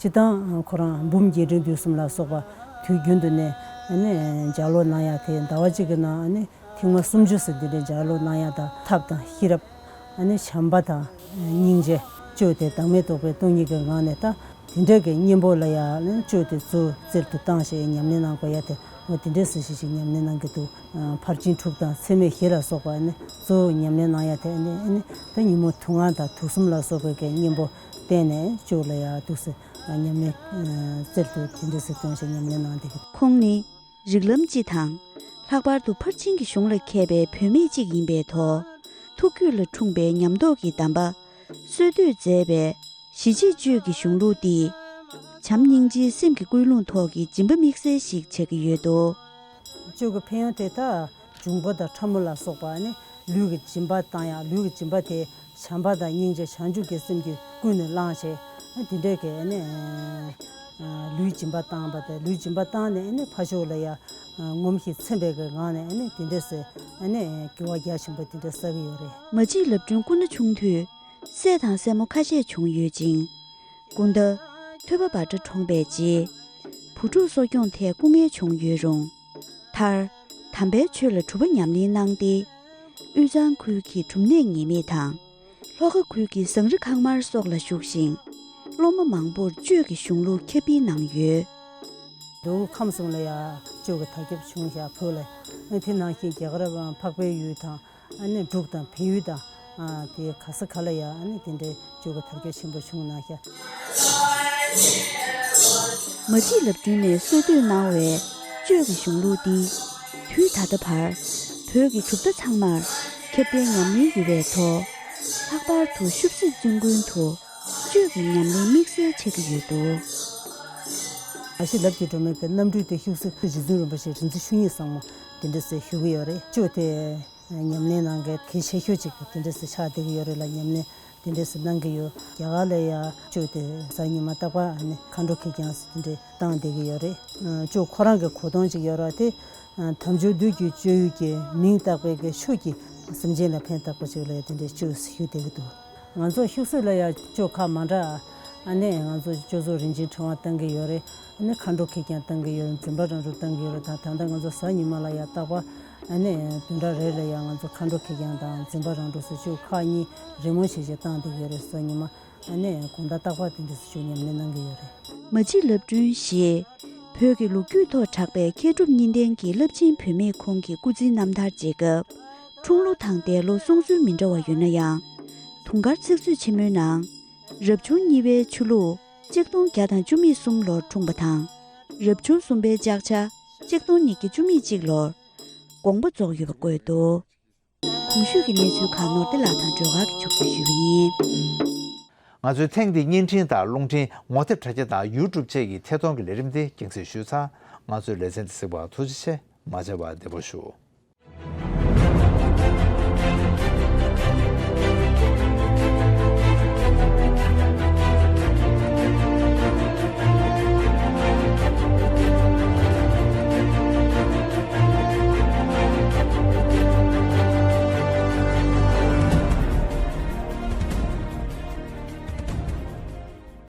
སྤྱིར་བཏང་ཁོ་རང་འབུམ་རྒྱས་འབྲིང་བསྡུས་གསུམ་ལ་སོགས་པ་དུས་རྒྱུན་དུ་ནས་ཨ་ནི་ལྗགས་ཀློག་གནང་ཡག་དེ་ཟླ་བ་གཅིག་གི་ནང་ཨ་ནི་ཐེངས་མ་སུམ་ཅུ་ཙམ་འདི་འདྲའི་ལྗགས་ཀློག་གནང་ཡག་དང་ཐབས་དང་ཤེས་རབ། ཨ་ནི་བྱམས་པ་དང་སྙིང་རྗེ། གཅོད་དེ་བདག་མེད་རྟོགས་པའི་སྟོང་ཉིད་ཀྱི་ངང་ནས་ད་དེ་འདྲ་གི་གཉེན་པོ་ལ་ཡང་ཨ་ནི་གཅོད་དེ་གཙོ་བོ་རྩལ་དུ་བཏང་ཞེས་ཉམས་ལེན་གནང་དགོས་ཡ་དེ་འོ་དེ་འདྲའི་སྲིད་ཞི་ཞིག་ཉམས་ལེན་གནང་གི་འདུག་ཕར་ཕྱིན་དྲུག་དང་ཚད་མེད་བཞི་ལ་སོགས་པ་ཨ་ནི་གཙོ་བོ་ཉམས་ལེན་གནང་ཡ་དེ་ཨ་ནི་ཨ་ནི་ད་ཉིན་མོ་དུག་ལྔ་དང་དུག་གསུམ་ལ་སོགས་པའི་གི་གཉེན་པོ་བསྟེན་ནས་གཅོད་ལ་ཡང་འདུག་སེ་ཉམས་ལེན་རྩལ་དུ་དེ་འདྲ་སེ་བཏོན་ཞེས་ཉམས་ལེན་གནང་བསྡད་ཀྱི་འདུག་ཁོང་ནི། རིགས་ལམ་སྤྱི་དང་། ལྷག་པར་དུ་ཕར་ཕྱིན་གྱི་གཞུང་ལ་མཁས་པའི་བུད་མེད་ཅིག་ཡིན་པའི་ཐོག་ཐུགས་རྒྱུད་ལ་འཁྲུངས་པའི་ཉམས་རྟོགས་ཀྱི་གདམས་པ་སྲོལ་གཏོད་མཛད་པའི་གཞིས་བྱེས་གཅོད་ཀྱི་གཞུང་ལུགས་འདི། བྱམས་སྙིང་རྗེའི་སེམས་ཀྱི་ཀུན་སློང་ཐོག་གི་སྦྱིན་པ་དམིགས་བསལ་ཞིག་ཆགས་ཀྱི་ཡོད་དོ། གཅོད་ཀྱི་ཕན་ཡོན་དེ་དག་འབྱུང་པོ་དང་ཕྲ་མོ་ལ་སོགས་པ་ནི་ལུས་ཀྱི་སྦྱིན་པ་བཏང་ཡང་ལུས་ཀྱི་སྦྱིན་པ་དེ་བྱམས་པ་དང་སྙིང་རྗེ་བྱང་ཆུབ་ཀྱི་སེམས་ཀྱིས་ཀུན་ནས་བསླངས་བྱས་དེ་འདྲའི་གི་ནི། ལུས་སྦྱིན་པ་བཏང་བ་དང་ལུས་སྦྱིན་པ་བཏང་ནས་ནི་ཕ་ཤོག་ལ་ཡ་ངོམས་ཤིང་ཚིམ་པའི་གི་ངང་ནས་ནི་དེ་འདྲ་སེ་ནི་དགེ་བ་རྒྱ་ཆེན་པོ་དེ་འདྲ་བསགས་ཀྱི་ཡོད་རེད། མ་གཅིག་ལབ་སྒྲོན་སྐུ་ན་ཆུང་དུས་སྲས་དང་སྲས་མོ་ཁ་ཤས་བྱུང་ཡོད་ཅིང་། དགུང་ཟླ་ཐོས་པ་བྷ་དྲ་འཁྲུངས་པའི་རྗེས། བུ་ཕྲུག་གསོ་སྐྱོང་ཐད་སྐུ་ངལ་བྱུང་ཡོད་རུང་། མཐར། དམ་པའི་ཆོས་ལ་གྲུབ་པ་ཉམས་ལེན་གནང་སྟེ། དབུས་གཙང་ཁུལ་གྱི་གྲུབ་གནས་ངེས་མེད་དང་། ལྷོ་ཁ་ཁུལ་གྱི་ཟངས་རི་ཁང་དམར་སོགས་ལ་བཞུགས་ཤིང་། སློབ་མ་མང་པོར་གཅོད་ཀྱི་གཞུང་ལུགས་ཁྱབ་སྤེལ་གནང་ཡོད། མདོ་དབུས་ཁམས་གསུམ་ལ་ཡང་གཅོད་ཀྱི་དར་ཁྱབ་བྱུང་ཞེས་བོད་ལ། དེ་ནང་བཞིན་རྒྱ་གར་འཕགས་པའི་ཡུལ་དང་། ཨ་ནི་འབྲུག་དང་བལ་ཡུལ་དང་། ཨ་དེ་ག་ས་ག་ལ་ཡང་ཨ་ནི་དེ་འདྲའི་གཅོད་ཀྱི་དར་ཁྱབ་ཆེན་པོ་བྱུང་གནང་ཤག་མ་གཅིག་ལབ་སྒྲོན་ནས་སྲོལ་གཏོད་གནང་བའི་གཅོད་ཀྱི་གཞུང་ལུགས་འདི། དུས་ད་ལྟ་བར་བོད་ཀྱི་གྲུབ་མཐའ་ཚང་མར་ཁྱབ་གདལ་ཉམས་ལེན་ཡོད་པའི་ཐོག་ལྷག་པར་དུ་ཤུབ་སིབ་བཙུན་དགོན་དུ་གཅོད་ཀྱི་ཉམས་ལེན་དམིགས་བསལ་བྱེད་ཀྱི་ཡོད་འདུག་མ་གཞི་ལབ་ཀྱི་སྒྲོལ་མའི་གི་རྣམ་སྤྲུལ་དེ་ཤུགས་སུ་རྗེ་བཙུན་རིན་པོ་ཆེ་རིག་འཛིན་ཆོས་དབྱིངས་བཟང་མོ་དེ་འདྲ་ཟེར་ཞུ་གི་ཡོད་རེད། གཅོད་དེ་ཉམས་ལེན་གནང་མཁན་གལ་ཆེ་ཤོས་ཅིག་དེ་འདྲ་ཟེར་ཆགས་བསྡད་ཀྱི་ཡོད་རེད་ལ། ཉམས་ལེན་དེ་འདྲ་ཟེར་གནང་གི་ཡོད། རྒྱ་གར་ལ་ཡ་གཅོད་དེ་གཟའ་ཉི་མ་རྟག་པར་ཨ་ནི་མཁའ་འགྲོ་ཁེར་རྐྱང་ཟེར་དེ་འདྲ་བཏང་བསྡད་ཀྱི་ཡོད་རེད། གཅོད་ཁོ་རང་གི་གོ་དོན་ཅིག་ཡོད་རེད་དེ། དལ་འབྱོར་བདུད་ཀྱི་གཅོད་ཡུལ་གྱི་མིང་བཏགས་པའི་གི་ཆོས་ཀྱིས་སེམས་ཅན་ལ་ཕན་བཏགས་པ་ཅིག་ལ་ཡ་དེ་འདྲའི་གཅོད་ཞུ་བསྡད་ཀྱི་འདུག་ང་ཚོ་ཤུགས་སྲོལ་ལ་ཡ་གཅོད་ཁག་མ་འདྲ་ཨ་ནི་ང་ཚོ་གཅོད་ཚོགས་རིན་ཆེན་ཕྲེང་བ་བཏང་གི་ཡོད་རེད། ཨ་ནི་མཁའ་འགྲོ་ཁེར་རྐྱང་བཏང་གི་ཡོད་རེད། འཛིན་པ་རང་གྲོལ་བཏང་གི་ཡོད་རེད། ད་ད་ལྟ་ང་ཚོ་གཟའ་ཉི་མ་ལ་ཡ་རྟག་པར་ཨ་ནི་བདུན་ཕྲག་རེ་ལ་ཡ་ང་ཚོ་མཁའ་འགྲོ་ཁེར་རྐྱང་དང་འཛིན་པ་རང་གྲོལ་སོགས་གཅོད་ཁག་གཉིས་རེས་མོས་བྱས་བྱས་བཏང་བསྡད་ཀྱི་ཡོད་རེད། གཟའ་ཉི་མ། ཨ་ནི་དགོང་དག་རྟག་པར་དེ་འདྲ་སེ་ཆོས་ཉམས་ལེན་གནང་གི་ཡོད་རེད། མ་གཅིག་ལབ་སྒྲོན་ཞེས་བོད་ཀྱི་ལོ་རྒྱུས་ཐོག་གྲགས་པའི་མཁས་གྲུབ་གཉིས་ལྡན་གྱི་རླབས་ཆེན་བུད་མེད་ཁོང་གི་སྐུ་ཚེའི་རྣམ་ཐར་མཇལ་སྐབས། འཁྲུངས་ལོ་དང་འདས་ལོ་གསུང་ཚུལ་མི་འདྲ་བ་ཡོད་ན་ཡང་། དུང་དཀར་ཚིག་མཛོད་ཆེན་མོའི་ནང་། རབ་བྱུང་གཉིས་པའི་ཆུ་ལུག་གཅིག་སྟོང་བརྒྱ་དང་བཅུ་མེད་གསུམ་ལོར་འཁྲུངས་པ་དང་། རབ་བྱུང་གསུམ་པའི་ལྕགས་བྱ་གཅིག་སྟོང་ཉིས་བརྒྱ་བཅུ་མེད་གཅིག་ལོར་དགོངས་པ་རྫོགས་ཡོད་པ་བཀོད་འདུག་གོང་ཞུས་ཀྱི་གནས་ཚུལ་ཁག་ནོར་བདེ་ལགས་དང་སྒྲོལ་དཀར་གྱིས་ཕྱོགས་བསྡུས་ཞུས་པ་ཡིན། ང་ཚོའི་ཐེངས་འདིའི་བརྙན་འཕྲིན་དང་རླུང་འཕྲིན་ངོ་དེབ་དྲ་རྒྱ་དང་ཡུ་ཊུབ་བཅས་ཀྱི་ཐད་གཏོང་གི་ལས་རིམ་དེ་རྒྱང་སྲིང་ཞུས་ཚར། ང་ཚོའི་ལེ་ཚན་དེ་གཟིགས་པར་ཐུགས་རྗེ་ཆེ། མ་མཇལ་བར་བདེ་པོ་བཞུགས།